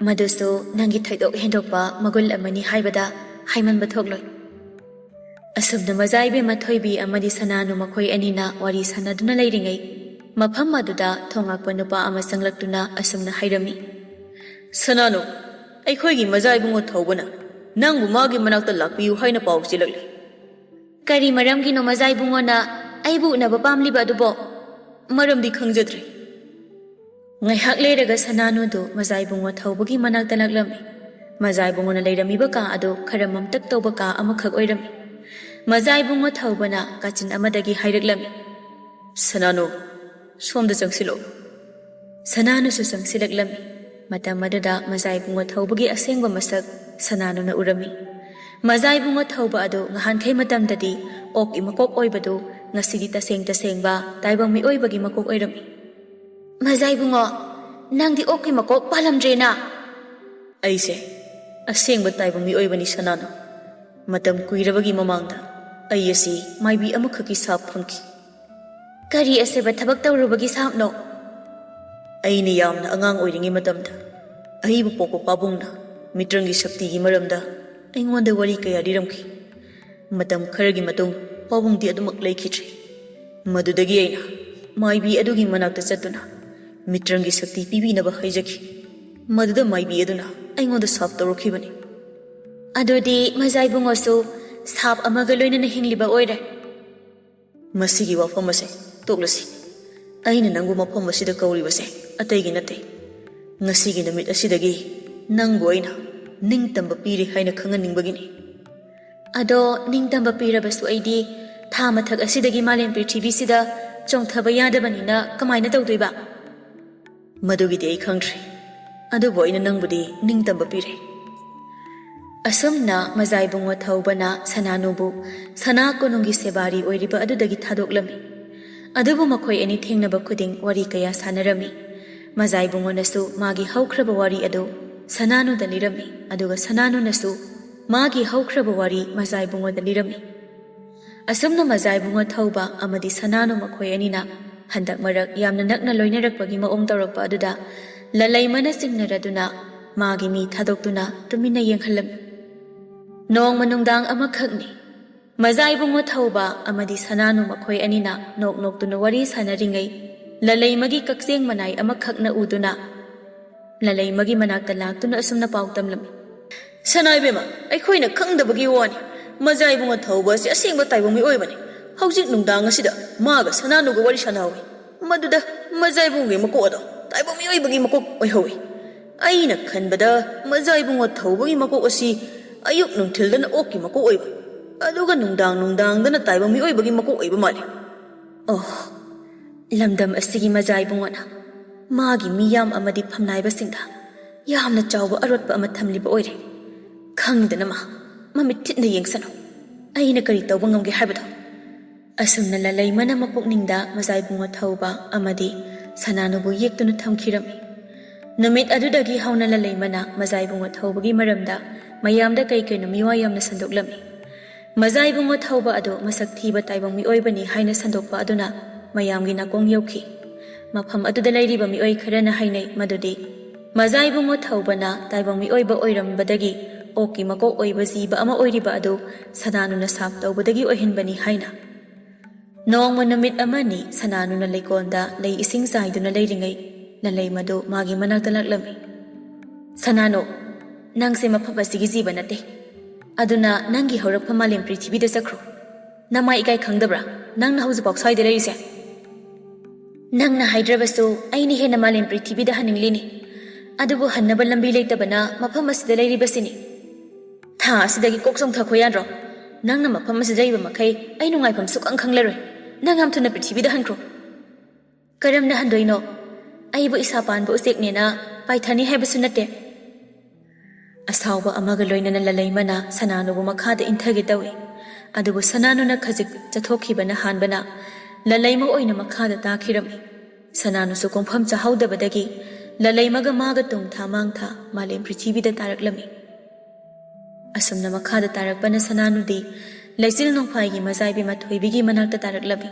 ꯃꯗꯨꯁꯨ ꯅꯪꯒꯤ ꯊꯣꯏꯗꯣꯛ ꯍꯦꯟꯗꯣꯛꯄ ꯃꯒꯨꯟ ꯑꯃꯅꯤ ꯍꯥꯏꯕꯗ ꯍꯥꯏꯃꯟꯕ ꯊꯣꯛꯂꯣꯏ꯫" ꯑꯁꯨꯝꯅ ꯃꯖꯥ ꯏꯕꯦꯝꯃ ꯊꯣꯏꯕꯤ ꯑꯃꯗꯤ ꯁꯅꯥꯅꯨ ꯃꯈꯣꯏ ꯑꯅꯤꯅ ꯋꯥꯔꯤ ꯁꯥꯟꯅꯗꯨꯅ ꯂꯩꯔꯤꯉꯩ, ꯃꯐꯝ ꯑꯗꯨꯗ ꯊꯣꯉꯥꯛꯄ ꯅꯨꯄꯥ ꯑꯃ ꯆꯪꯂꯛꯇꯨꯅ ꯑꯁꯨꯝꯅ ꯍꯥꯏꯔꯝꯃꯤ꯫ "ꯁꯅꯥꯅꯨ, ꯑꯩꯈꯣꯏꯒꯤ ꯃꯖꯥ ꯏꯕꯨꯡꯉꯣ ꯊꯧꯕꯅ ꯅꯪꯕꯨ ꯃꯥꯒꯤ ꯃꯅꯥꯛꯇ ꯂꯥꯛꯄꯤꯌꯨ ꯍꯥꯏꯅ ꯄꯥꯎ ꯆꯦꯜꯂꯛꯂꯤ꯫" "ꯀꯔꯤ ꯃꯔꯝꯒꯤꯅꯣ ꯃꯖꯥ ꯏꯕꯨꯡꯉꯣꯅ ꯑꯩꯕꯨ ꯎꯅꯕ ꯄꯥꯝꯂꯤꯕ ꯑꯗꯨꯕꯣ? ꯃꯔꯝꯗꯤ ꯈꯪꯖꯗ꯭ꯔꯦ꯫ ꯉꯥꯏꯍꯥꯛ ꯂꯩꯔꯒ ꯁꯅꯥꯅꯨꯗꯨ ꯃꯖꯥ ꯏꯕꯨꯡꯉꯣ ꯊꯧꯕꯒꯤ ꯃꯅꯥꯛꯇ ꯂꯥꯛꯂꯝꯃꯤ꯫ ꯃꯖꯥ ꯏꯕꯨꯡꯉꯣꯅ ꯂꯩꯔꯝꯃꯤꯕ ꯀꯥ ꯑꯗꯨ ꯈꯔ ꯃꯝꯇꯛ ꯇꯧꯕ ꯀꯥ ꯑꯃꯈꯛ ꯑꯣꯏꯔꯝꯃꯤ꯫ ꯃꯖꯥ ꯏꯕꯨꯡꯉꯣ ꯊꯧꯕꯅ ꯀꯥꯆꯤꯟ ꯑꯃꯗꯒꯤ ꯍꯥꯏꯔꯛꯂꯝꯃꯤ, "ꯁꯅꯥꯅꯨ, ꯁꯣꯝꯗ ꯆꯪꯁꯤꯜꯂꯣ꯫" ꯁꯅꯥꯅꯨꯁꯨ ꯆꯪꯁꯤꯜꯂꯛꯂꯝꯃꯤ꯫ ꯃꯇꯝ ꯑꯗꯨꯗ ꯃꯖꯥ ꯏꯕꯨꯡꯉꯣ ꯊꯧꯕꯒꯤ ꯑꯁꯦꯡꯕ ꯃꯁꯛ ꯁꯅꯥꯅꯨꯅ ꯎꯔꯝꯃꯤ꯫ ꯃꯖꯥ ꯏꯕꯨꯡꯉꯣ ꯊꯧꯕ ꯑꯗꯨ ꯉꯍꯥꯟꯈꯩ ꯃꯇꯝꯗꯗꯤ ꯑꯣꯛꯀꯤ ꯃꯀꯣꯛ ꯑꯣꯏꯕꯗꯨ ꯉꯁꯤꯗꯤ ꯇꯁꯦꯡ ꯇꯁꯦꯡꯕ ꯇꯥꯏꯕꯪ ꯃꯤꯑꯣꯏꯕꯒꯤ ꯃꯀꯣꯛ ꯑꯣꯏꯔꯝꯃꯤ꯫ "ꯃꯖꯥ ꯏꯕꯨꯡꯉꯣ, ꯅꯪꯗꯤ ꯑꯣꯛꯀꯤ ꯃꯀꯣꯛ ꯄꯥꯜꯂꯝꯗ꯭ꯔꯦꯅ?" "ꯑꯩꯁꯦ ꯑꯁꯦꯡꯕ ꯇꯥꯏꯕꯪ ꯃꯤꯑꯣꯏꯕꯅꯤ ꯁꯅꯥꯅꯨ꯫ ꯃꯇꯝ ꯀꯨꯏꯔꯕꯒꯤ ꯃꯃꯥꯡꯗ ꯑꯩ ꯑꯁꯤ ꯃꯥꯏꯕꯤ ꯑꯃꯈꯛꯀꯤ ꯁꯥꯞ ꯐꯪꯈꯤ꯫" "ꯀꯔꯤ ꯑꯁꯤꯕ ꯊꯕꯛ ꯇꯧꯔꯨꯕꯒꯤ ꯁꯥꯞꯅꯣ?" "ꯑꯩꯅ ꯌꯥꯝꯅ ꯑꯉꯥꯡ ꯑꯣꯏꯔꯤꯉꯩ ꯃꯇꯝꯗ ꯑꯩꯕꯨ ꯄꯣꯛꯄ ꯄꯥꯕꯨꯡꯅ ꯃꯤꯇ꯭ꯔꯪꯒꯤ ꯁꯛꯇꯤꯒꯤ ꯃꯔꯝꯗ ꯑꯩꯉꯣꯟꯗ ꯋꯥꯔꯤ ꯀꯌꯥ ꯂꯤꯔꯝꯈꯤ꯫ ꯃꯇꯝ ꯈꯔꯒꯤ ꯃꯇꯨꯡ ꯄꯥꯕꯨꯡꯗꯤ ꯑꯗꯨꯃꯛ ꯂꯩꯈꯤꯗ꯭ꯔꯦ꯫ ꯃꯗꯨꯗꯒꯤ ꯑꯩꯅ ꯃꯥꯏꯕꯤ ꯑꯗꯨꯒꯤ ꯃꯅꯥꯛꯇ ꯆꯠꯇꯨꯅ ꯃꯤꯇ꯭ꯔꯪꯒꯤ ꯁꯛꯇꯤ ꯄꯤꯕꯤꯅꯕ ꯍꯥꯏꯖꯈꯤ꯫ ꯃꯗꯨꯗ ꯃꯥꯏꯕꯤ ꯑꯗꯨꯅ ꯑꯩꯉꯣꯟꯗ ꯁꯥꯞ ꯇꯧꯔꯛꯈꯤꯕꯅꯤ꯫" "ꯑꯗꯨꯗꯤ ꯃꯖꯥ ꯏꯕꯨꯡꯉꯣꯁꯨ ꯁꯥꯞ ꯑꯃꯒ ꯂꯣꯏꯅꯅ ꯍꯤꯡꯂꯤꯕ ꯑꯣꯏꯔꯦ꯫" "ꯃꯁꯤꯒꯤ ꯋꯥꯐꯝ ꯑꯁꯦ ꯇꯣꯛꯂꯁꯤ꯫ ꯑꯩꯅ ꯅꯪꯕꯨ ꯃꯐꯝ ꯑꯁꯤꯗ ꯀꯧꯔꯤꯕꯁꯦ ꯑꯇꯩꯒꯤ ꯅꯠꯇꯦ꯫ ꯉꯁꯤꯒꯤ ꯅꯨꯃꯤꯠ ꯑꯁꯤꯗꯒꯤ ꯅꯪꯕꯨ ꯑꯩꯅ ꯅꯤꯡꯇꯝꯕ ꯄꯤꯔꯦ ꯍꯥꯏꯅ ꯈꯪꯍꯟꯅꯤꯡꯕꯒꯤꯅꯤ꯫" "ꯑꯗꯣ ꯅꯤꯡꯇꯝꯕ ꯄꯤꯔꯕꯁꯨ ꯑꯩꯗꯤ ꯊꯥ ꯃꯊꯛ ꯑꯁꯤꯗꯒꯤ ꯃꯥꯂꯦꯝ ꯄ꯭ꯔꯤꯊꯤꯕꯤꯁꯤꯗ ꯆꯣꯡꯊꯕ ꯌꯥꯗꯕꯅꯤꯅ ꯀꯃꯥꯏꯅ ꯇꯧꯗꯣꯏꯕ?" "ꯃꯗꯨꯒꯤꯗꯤ ꯑꯩ ꯈꯪꯗ꯭ꯔꯦ, ꯑꯗꯨꯕꯨ ꯑꯩꯅ ꯅꯪꯕꯨꯗꯤ ꯅꯤꯡꯇꯝꯕ ꯄꯤꯔꯦ꯫" ꯑꯁꯨꯝꯅ ꯃꯖꯥ ꯏꯕꯨꯡꯉꯣ ꯊꯧꯕꯅ ꯁꯅꯥꯅꯨꯕꯨ ꯁꯅꯥ ꯀꯣꯅꯨꯡꯒꯤ ꯁꯦꯕꯥꯔꯤ ꯑꯣꯏꯔꯤꯕ ꯑꯗꯨꯗꯒꯤ ꯊꯥꯗꯣꯛꯂꯝꯃꯤ꯫ ꯑꯗꯨꯕꯨ ꯃꯈꯣꯏ ꯑꯅꯤ ꯊꯦꯡꯅꯕ ꯈꯨꯗꯤꯡ ꯋꯥꯔꯤ ꯀꯌꯥ ꯁꯥꯟꯅꯔꯝꯃꯤ꯫ ꯃꯖꯥ ꯏꯕꯨꯡꯉꯣꯅꯁꯨ ꯃꯥꯒꯤ ꯍꯧꯈ꯭ꯔꯕ ꯋꯥꯔꯤ ꯑꯗꯨ ꯁꯅꯥꯅꯨꯗ ꯂꯤꯔꯝꯃꯤ, ꯑꯗꯨꯒ ꯁꯅꯥꯅꯨꯅꯁꯨ ꯃꯥꯒꯤ ꯍꯧꯈ꯭ꯔꯕ ꯋꯥꯔꯤ ꯃꯖꯥ ꯏꯕꯨꯡꯉꯣꯗ ꯂꯤꯔꯝꯃꯤ꯫ ꯑꯁꯨꯝꯅ ꯃꯖꯥ ꯏꯕꯨꯡꯉꯣ ꯊꯧꯕ ꯑꯃꯗꯤ ꯁꯅꯥꯅꯨ ꯃꯈꯣꯏ ꯑꯅꯤꯅ ꯍꯟꯗꯛ ꯃꯔꯛ ꯌꯥꯝꯅ ꯅꯛꯅ ꯂꯣꯏꯅꯔꯛꯄꯒꯤ ꯃꯑꯣꯡ ꯇꯧꯔꯛꯄ ꯑꯗꯨꯗ ꯂꯂꯩꯃꯅ ꯆꯤꯡꯅꯔꯗꯨꯅ ꯃꯥꯒꯤ ꯃꯤ ꯊꯥꯗꯣꯛꯇꯨꯅ ꯇꯨꯃꯤꯟꯅ ꯌꯦꯡꯍꯜꯂꯝꯃꯤ꯫ ꯅꯣꯡꯃ ꯅꯨꯡꯗꯥꯡ ꯑꯃꯈꯛꯅꯤ꯫ ꯃꯖꯥ ꯏꯕꯨꯡꯉꯣ ꯊꯧꯕ ꯑꯃꯗꯤ ꯁꯅꯥꯅꯨ ꯃꯈꯣꯏ ꯑꯅꯤꯅ ꯅꯣꯛ ꯅꯣꯛꯇꯨꯅ ꯋꯥꯔꯤ ꯁꯥꯟꯅꯔꯤꯉꯩ, ꯂꯂꯩꯃꯒꯤ ꯀꯛꯆꯦꯡ ꯃꯅꯥꯏ ꯑꯃꯈꯛꯅ ꯎꯗꯨꯅ ꯂꯂꯩꯃꯒꯤ ꯃꯅꯥꯛꯇ ꯂꯥꯛꯇꯨꯅ ꯑꯁꯨꯝꯅ ꯄꯥꯎ ꯇꯝꯂꯝꯃꯤ꯫ "ꯁꯅꯥ ꯏꯕꯦꯝꯃ, ꯑꯩꯈꯣꯏꯅ ꯈꯪꯗꯕꯒꯤ ꯋꯥꯅꯤ꯫ ꯃꯖꯥ ꯏꯕꯨꯡꯉꯣ ꯊꯧꯕ ꯑꯁꯤ ꯑꯁꯦꯡꯕ ꯇꯥꯏꯕꯪ ꯃꯤꯑꯣꯏꯕꯅꯤ꯫ ꯍꯧꯖꯤꯛ ꯅꯨꯡꯗꯥꯡ ꯑꯁꯤꯗ ꯃꯥꯒ ꯁꯅꯥꯅꯨꯒ ꯋꯥꯔꯤ ꯁꯥꯟꯅꯍꯧꯏ꯫ ꯃꯗꯨꯗ ꯃꯖꯥ ꯏꯕꯨꯡꯒꯤ ꯃꯀꯣꯛ ꯑꯗꯣ ꯇꯥꯏꯕꯪ ꯃꯤꯑꯣꯏꯕꯒꯤ ꯃꯀꯣꯛ ꯑꯣꯏꯍꯧꯏ꯫ ꯑꯩꯅ ꯈꯟꯕꯗ ꯃꯖꯥ ꯏꯕꯨꯡꯉꯣ ꯊꯧꯕꯒꯤ ꯃꯀꯣꯛ ꯑꯁꯤ ꯑꯌꯨꯛ ꯅꯨꯡꯊꯤꯜꯗꯅ ꯑꯣꯛꯀꯤ ꯃꯀꯣꯛ ꯑꯣꯏꯕ, ꯑꯗꯨꯒ ꯅꯨꯡꯗꯥꯡ ꯅꯨꯡꯗꯥꯡꯗꯅ ꯇꯥꯏꯕꯪ ꯃꯤꯑꯣꯏꯕꯒꯤ ꯃꯀꯣꯛ ꯑꯣꯏꯕ ꯃꯥꯜꯂꯤ꯫ ꯑꯣ, ꯂꯝꯗꯝ ꯑꯁꯤꯒꯤ ꯃꯖꯥ ꯏꯕꯨꯡꯉꯣꯅ ꯃꯥꯒꯤ ꯃꯤꯌꯥꯝ ꯑꯃꯗꯤ ꯐꯝꯅꯥꯏꯕꯁꯤꯡꯗ ꯌꯥꯝꯅ ꯆꯥꯎꯕ ꯑꯔꯣꯠꯄ ꯑꯃ ꯊꯝꯂꯤꯕ ꯑꯣꯏꯔꯦ꯫ ꯈꯪꯗꯅ ꯃꯥ ꯃꯃꯤꯠ ꯊꯤꯠꯅ ꯌꯦꯡꯁꯅꯨ꯫ ꯑꯩꯅ ꯀꯔꯤ ꯇꯧꯕ ꯉꯝꯒꯦ ꯍꯥꯏꯕꯗꯣ? ꯑꯁꯨꯝꯅ ꯂꯂꯩꯃꯅ ꯃꯄꯨꯛꯅꯤꯡꯗ ꯃꯖꯥ ꯏꯕꯨꯡꯉꯣ ꯊꯧꯕ ꯑꯃꯗꯤ ꯁꯅꯥꯅꯨꯕꯨ ꯌꯦꯛꯇꯨꯅ ꯊꯝꯈꯤꯔꯝꯃꯤ꯫ ꯅꯨꯃꯤꯠ ꯑꯗꯨꯗꯒꯤ ꯍꯧꯅ ꯂꯂꯩꯃꯅ ꯃꯖꯥ ꯏꯕꯨꯡꯉꯣ ꯊꯧꯕꯒꯤ ꯃꯔꯝꯗ ꯃꯌꯥꯝꯗ ꯀꯩ ꯀꯩꯅꯣ ꯃꯤꯋꯥ ꯌꯥꯝꯅ ꯁꯟꯗꯣꯛꯂꯝꯃꯤ꯫ ꯃꯖꯥ ꯏꯕꯨꯡꯉꯣ ꯊꯧꯕ ꯑꯗꯨ ꯃꯁꯛ ꯊꯤꯕ ꯇꯥꯏꯕꯪ ꯃꯤꯑꯣꯏꯕꯅꯤ ꯍꯥꯏꯅ ꯁꯟꯗꯣꯛꯄ ꯑꯗꯨꯅ ꯃꯌꯥꯝꯒꯤ ꯅꯥꯀꯣꯡ ꯌꯧꯈꯤ꯫ ꯃꯐꯝ ꯑꯗꯨꯗ ꯂꯩꯔꯤꯕ ꯃꯤꯑꯣꯏ ꯈꯔꯅ ꯍꯥꯏꯅꯩ ꯃꯗꯨꯗꯤ ꯃꯖꯥ ꯏꯕꯨꯡꯉꯣ ꯊꯧꯕꯅ ꯇꯥꯏꯕꯪ ꯃꯤꯑꯣꯏꯕ ꯑꯣꯏꯔꯝꯕꯗꯒꯤ ꯑꯣꯛꯀꯤ ꯃꯀꯣꯛ ꯑꯣꯏꯕ ꯖꯤꯕ ꯑꯃ ꯑꯣꯏꯔꯤꯕ ꯑꯗꯨ ꯁꯅꯥꯅꯨꯅ ꯁꯥꯞ ꯇꯧꯕꯗꯒꯤ ꯑꯣꯏꯍꯟꯕꯅꯤ ꯍꯥꯏꯅ꯫ ꯅꯣꯡꯃ ꯅꯨꯃꯤꯠ ꯑꯃꯅꯤ ꯁꯅꯥꯅꯨꯅ ꯂꯩꯀꯣꯜꯗ ꯂꯩ ꯏꯁꯤꯡ ꯆꯥꯏꯗꯨꯅ ꯂꯩꯔꯤꯉꯩ ꯂꯂꯩꯃꯗꯨ ꯃꯥꯒꯤ ꯃꯅꯥꯛꯇ ꯂꯥꯛꯂꯝꯃꯤ꯫ "ꯁꯅꯥꯅꯨ, ꯅꯪꯁꯦ ꯃꯐꯝ ꯑꯁꯤꯒꯤ ꯖꯤꯕ ꯅꯠꯇꯦ꯫ ꯑꯗꯨꯅ ꯅꯪꯒꯤ ꯍꯧꯔꯛꯐꯝ ꯃꯥꯂꯦꯝ ꯄ꯭ꯔꯤꯊꯤꯕꯤꯗ ꯆꯠꯈ꯭ꯔꯣ꯫ ꯅꯃꯥꯏ ꯏꯀꯥꯏ ꯈꯪꯗꯕ꯭ꯔꯥ? ꯅꯪꯅ ꯍꯧꯖꯤꯛꯐꯥꯎ ꯁ꯭ꯋꯥꯏꯗ ꯂꯩꯔꯤꯁꯦ?" "ꯅꯪꯅ ꯍꯥꯏꯗ꯭ꯔꯕꯁꯨ ꯑꯩꯅ ꯍꯦꯟꯅ ꯃꯥꯂꯦꯝ ꯄ꯭ꯔꯤꯊꯤꯕꯤꯗ ꯍꯟꯅꯤꯡꯂꯤꯅꯤ꯫ ꯑꯗꯨꯕꯨ ꯍꯟꯅꯕ ꯂꯝꯕꯤ ꯂꯩꯇꯕꯅ ꯃꯐꯝ ꯑꯁꯤꯗ ꯂꯩꯔꯤꯕꯁꯤꯅꯤ꯫ ꯊꯥ ꯑꯁꯤꯗꯒꯤ ꯀꯣꯛ ꯆꯣꯡꯊꯈꯣ ꯌꯥꯗ꯭ꯔꯣ? ꯅꯪꯅ ꯃꯐꯝ ꯑꯁꯤꯗ ꯂꯩꯕ ꯃꯈꯩ ꯑꯩ ꯅꯨꯡꯉꯥꯏꯐꯝ ꯁꯨꯛꯈꯪ ꯈꯪꯂꯔꯣꯏ꯫ ꯅꯪ ꯌꯥꯝ ꯊꯨꯅ ꯄ꯭ꯔꯤꯊꯤꯕꯤꯗ ꯍꯟꯈ꯭ꯔꯣ꯫" "ꯀꯔꯝꯅ ꯍꯟꯗꯣꯏꯅꯣ? ꯑꯩꯕꯨ ꯏꯁꯥ ꯄꯥꯟꯕ ꯎꯆꯦꯛꯅꯦꯅ ꯄꯥꯏꯊꯅꯤ ꯍꯥꯏꯕꯁꯨ ꯅꯠꯇꯦ꯫" ꯑꯁꯥꯎꯕ ꯑꯃꯒ ꯂꯣꯏꯅꯅ ꯂꯂꯩꯃꯅ ꯁꯅꯥꯅꯨꯕꯨ ꯃꯈꯥꯗ ꯏꯟꯊꯒꯦ ꯇꯧꯏ꯫ ꯑꯗꯨꯕꯨ ꯁꯅꯥꯅꯨꯅ ꯈꯖꯤꯛ ꯆꯠꯊꯣꯛꯈꯤꯕꯅ ꯍꯥꯟꯕꯅ ꯂꯂꯩꯃ ꯑꯣꯏꯅ ꯃꯈꯥꯗ ꯇꯥꯈꯤꯔꯝꯃꯤ꯫ ꯁꯅꯥꯅꯨꯁꯨ ꯀꯣꯡꯐꯝ ꯆꯥꯍꯧꯗꯕꯗꯒꯤ ꯂꯂꯩꯃꯒ ꯃꯥꯒ ꯇꯨꯡ ꯊꯥ ꯃꯥꯡ ꯊꯥ ꯃꯥꯂꯦꯝ ꯄ꯭ꯔꯤꯊꯤꯕꯤꯗ ꯇꯥꯔꯛꯂꯝꯃꯤ꯫ ꯑꯁꯨꯝꯅ ꯃꯈꯥꯗ ꯇꯥꯔꯛꯄꯅ ꯁꯅꯥꯅꯨꯗꯤ ꯂꯩꯆꯤꯜ ꯅꯣꯡꯐꯥꯏꯒꯤ ꯃꯖꯥꯏꯕꯤ ꯃꯊꯣꯏꯕꯤꯒꯤ ꯃꯅꯥꯛꯇ ꯇꯥꯔꯛꯂꯝꯃꯤ꯫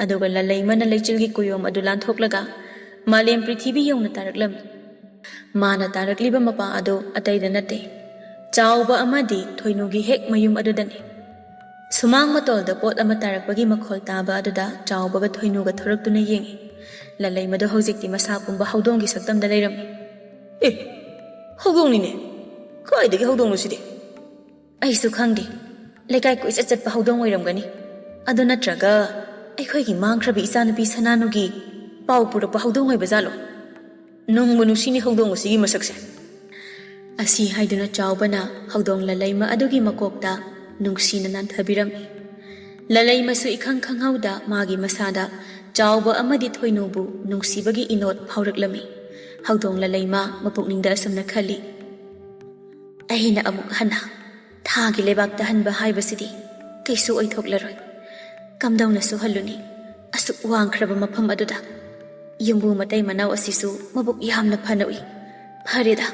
ꯑꯗꯨꯒ ꯂꯂꯩꯃꯅ ꯂꯩꯆꯤꯜꯒꯤ ꯀꯨꯌꯣꯝ ꯑꯗꯨ ꯂꯥꯟꯊꯣꯛꯂꯒ ꯃꯥꯂꯦꯝ ꯄ꯭ꯔꯤꯊꯤꯕꯤ ꯌꯧꯅ ꯇꯥꯔꯛꯂꯝꯃꯤ꯫ ꯃꯥꯅ ꯇꯥꯔꯛꯂꯤꯕ ꯃꯄꯥ ꯑꯗꯨ ꯑꯇꯩꯗ ꯅꯠꯇꯦ, ꯆꯥꯎꯕ ꯑꯃꯗꯤ ꯊꯣꯏꯅꯨꯒꯤ ꯍꯦꯛ ꯃꯌꯨꯝ ꯑꯗꯨꯗꯅꯤ꯫ ꯁꯨꯃꯥꯡ ꯃꯇꯣꯜꯗ ꯄꯣꯠ ꯑꯃ ꯇꯥꯔꯛꯄꯒꯤ ꯃꯈꯣꯜ ꯇꯥꯕ ꯑꯗꯨꯗ ꯆꯥꯎꯕꯒ ꯊꯣꯏꯅꯨꯒ ꯊꯣꯔꯛꯇꯨꯅ ꯌꯦꯡꯏ꯫ ꯂꯂꯩꯃꯗꯨ ꯍꯧꯖꯤꯛꯇꯤ ꯃꯁꯥ ꯄꯨꯝꯕ ꯍꯧꯗꯣꯡꯒꯤ ꯁꯛꯇꯝꯗ ꯂꯩꯔꯝꯃꯤ꯫ "ꯑꯦ, ꯍꯧꯗꯣꯡꯅꯤꯅꯦ꯫ ꯀꯥꯏꯗꯒꯤ ꯍꯧꯗꯣꯡꯅꯣ ꯁꯤꯗꯤ?" "ꯑꯩꯁꯨ ꯈꯪꯗꯦ꯫ ꯂꯩꯀꯥꯏ ꯀꯣꯏꯆꯠ ꯆꯠꯄ ꯍꯧꯗꯣꯡ ꯑꯣꯏꯔꯝꯒꯅꯤ꯫ ꯑꯗꯨ ꯅꯠꯇ꯭ꯔꯒ ꯑꯩꯈꯣꯏꯒꯤ ꯃꯥꯡꯈ꯭ꯔꯕ ꯏꯆꯥꯅꯨꯄꯤ ꯁꯅꯥꯅꯨꯒꯤ ꯄꯥꯎ ꯄꯨꯔꯛꯄ ꯍꯧꯗꯣꯡ ꯑꯣꯏꯕ ꯖꯥꯠꯂꯣ? ꯅꯨꯡꯕꯨ ꯅꯨꯡꯁꯤꯅꯤ ꯍꯧꯗꯣꯡ ꯑꯁꯤꯒꯤ ꯃꯁꯛꯁꯦ꯫ ꯑꯁꯤ ꯍꯥꯏꯗꯨꯅ ꯆꯥꯎꯕꯅ ꯍꯧꯗꯣꯡ ꯂꯂꯩꯃ ꯑꯗꯨꯒꯤ ꯃꯀꯣꯛꯇ ꯅꯨꯡꯁꯤꯅ ꯅꯥꯟꯊꯕꯤꯔꯝꯃꯤ꯫ ꯂꯂꯩꯃꯁꯨ ꯏꯈꯪ ꯈꯪꯍꯧꯗ ꯃꯥꯒꯤ ꯃꯁꯥꯗ ꯆꯥꯎꯕ ꯑꯃꯗꯤ ꯊꯣꯏꯅꯨꯕꯨ ꯅꯨꯡꯁꯤꯕꯒꯤ ꯏꯅꯣꯠ ꯐꯥꯎꯔꯛꯂꯝꯃꯤ꯫ ꯍꯧꯗꯣꯡ ꯂꯂꯩꯃ ꯃꯄꯨꯛꯅꯤꯡꯗ ꯑꯁꯨꯝꯅ ꯈꯜꯂꯤ, "ꯑꯩꯅ ꯑꯃꯨꯛ ꯍꯟꯅ ꯊꯥꯒꯤ ꯂꯩꯕꯥꯛꯇ ꯍꯟꯕ ꯍꯥꯏꯕꯁꯤꯗꯤ ꯀꯩꯁꯨ ꯑꯣꯏꯊꯣꯛꯂꯔꯣꯏ꯫ ꯀꯝꯗꯧꯅꯁꯨ ꯍꯜꯂꯨꯅꯤ? ꯑꯁꯨꯛ ꯋꯥꯡꯈ꯭ꯔꯕ ꯃꯐꯝ ꯑꯗꯨꯗ ꯌꯨꯝꯕꯨ ꯃꯇꯩ ꯃꯅꯥꯎ ꯑꯁꯤꯁꯨ ꯃꯕꯨꯛ ꯌꯥꯝꯅ ꯐꯅ ꯎꯏ꯫ ꯐꯔꯦꯗ,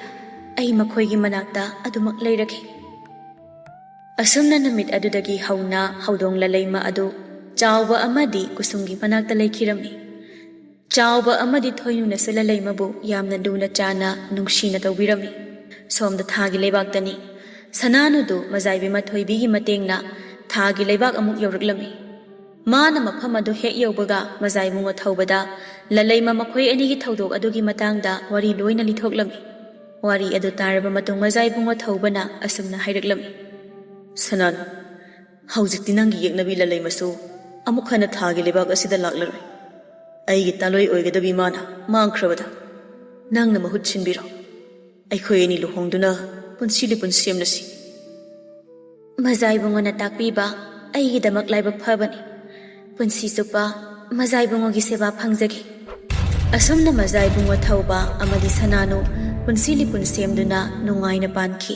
ꯑꯩ ꯃꯈꯣꯏꯒꯤ ꯃꯅꯥꯛꯇ ꯑꯗꯨꯃꯛ ꯂꯩꯔꯒꯦ"꯫ ꯑꯁꯨꯝꯅ ꯅꯨꯃꯤꯠ ꯑꯗꯨꯗꯒꯤ ꯍꯧꯅ ꯍꯧꯗꯣꯡ ꯂꯂꯩꯃ ꯑꯗꯨ ꯆꯥꯎꯕ ꯑꯃꯗꯤ ꯀꯨꯁꯨꯝꯒꯤ ꯃꯅꯥꯛꯇ ꯂꯩꯈꯤꯔꯝꯃꯤ꯫ ꯆꯥꯎꯕ ꯑꯃꯗꯤ ꯊꯣꯏꯅꯨꯅꯁꯨ ꯂꯂꯩꯃꯕꯨ ꯌꯥꯝꯅ ꯂꯨꯅ ꯆꯥꯅ ꯅꯨꯡꯁꯤꯅ ꯇꯧꯕꯤꯔꯝꯃꯤ꯫ ꯁꯣꯝꯗ ꯊꯥꯒꯤ ꯂꯩꯕꯥꯛꯇꯅꯤ꯫ ꯁꯅꯥꯅꯨꯗꯨ ꯃꯖꯥꯏꯕꯤ ꯃꯊꯣꯏꯕꯤꯒꯤ ꯃꯇꯦꯡꯅ ꯊꯥꯒꯤ ꯂꯩꯕꯥꯛ ꯑꯃꯨꯛ ꯌꯧꯔꯛꯂꯝꯃꯤ꯫ ꯃꯥꯅ ꯃꯐꯝ ꯑꯗꯨ ꯍꯦꯛ ꯌꯧꯕꯒ ꯃꯖꯥꯏꯕꯨꯡꯉꯣ ꯊꯧꯕꯗ ꯂꯂꯩꯃ ꯃꯈꯣꯏ ꯑꯅꯤꯒꯤ ꯊꯧꯗꯣꯛ ꯑꯗꯨꯒꯤ ꯃꯇꯥꯡꯗ ꯋꯥꯔꯤ ꯂꯣꯏꯅ ꯂꯤꯊꯣꯛꯂꯝꯃꯤ꯫ ꯋꯥꯔꯤ ꯑꯗꯨ ꯇꯥꯔꯕ ꯃꯇꯨꯡ ꯃꯖꯥꯏꯕꯨꯡꯉꯣ ꯊꯧꯕꯅ ꯑꯁꯨꯝꯅ ꯍꯥꯏꯔꯛꯂꯝꯃꯤ, "ꯁꯅꯥꯅꯨ, ꯍꯧꯖꯤꯛꯇꯤ ꯅꯪꯒꯤ ꯌꯦꯛꯅꯕꯤ ꯂꯂꯩꯃꯁꯨ ꯑꯃꯨꯛ ꯍꯟꯅ ꯊꯥꯒꯤ ꯂꯩꯕꯥꯛ ꯑꯁꯤꯗ ꯂꯥꯛꯂꯔꯣꯏ꯫ ꯑꯩꯒꯤ ꯇꯥꯂꯣꯏ ꯑꯣꯏꯒꯗꯕꯤ ꯃꯥꯅ ꯃꯥꯡꯈ꯭ꯔꯕꯗ ꯅꯪꯅ ꯃꯍꯨꯠ ꯁꯤꯟꯕꯤꯔꯣ꯫ ꯑꯩꯈꯣꯏ ꯑꯅꯤ ꯂꯨꯍꯣꯡꯗꯨꯅ ꯄꯨꯟꯁꯤ ꯂꯤꯄꯨꯟ ꯁꯦꯝꯂꯁꯤ"꯫ ꯃꯖꯥꯏꯕꯨꯡꯉꯣꯅ ꯇꯥꯛꯄꯤꯕ ꯑꯩꯒꯤꯗꯃꯛ ꯂꯥꯏꯕꯛ ꯐꯕꯅꯤ꯫ ꯄꯨꯟꯁꯤ ꯆꯨꯞꯄ ꯃꯖꯥꯏꯕꯨꯡꯉꯣꯒꯤ ꯁꯦꯕꯥ ꯐꯪꯖꯒꯦ꯫ ꯑꯁꯨꯝꯅ ꯃꯖꯥꯏꯕꯨꯡꯉꯣ ꯊꯧꯕ ꯑꯃꯗꯤ ꯁꯅꯥꯅꯨ ꯄꯨꯟꯁꯤ ꯂꯤꯄꯨꯟ ꯁꯦꯝꯗꯨꯅ ꯅꯨꯡꯉꯥꯏꯅ ꯄꯥꯟꯈꯤ꯫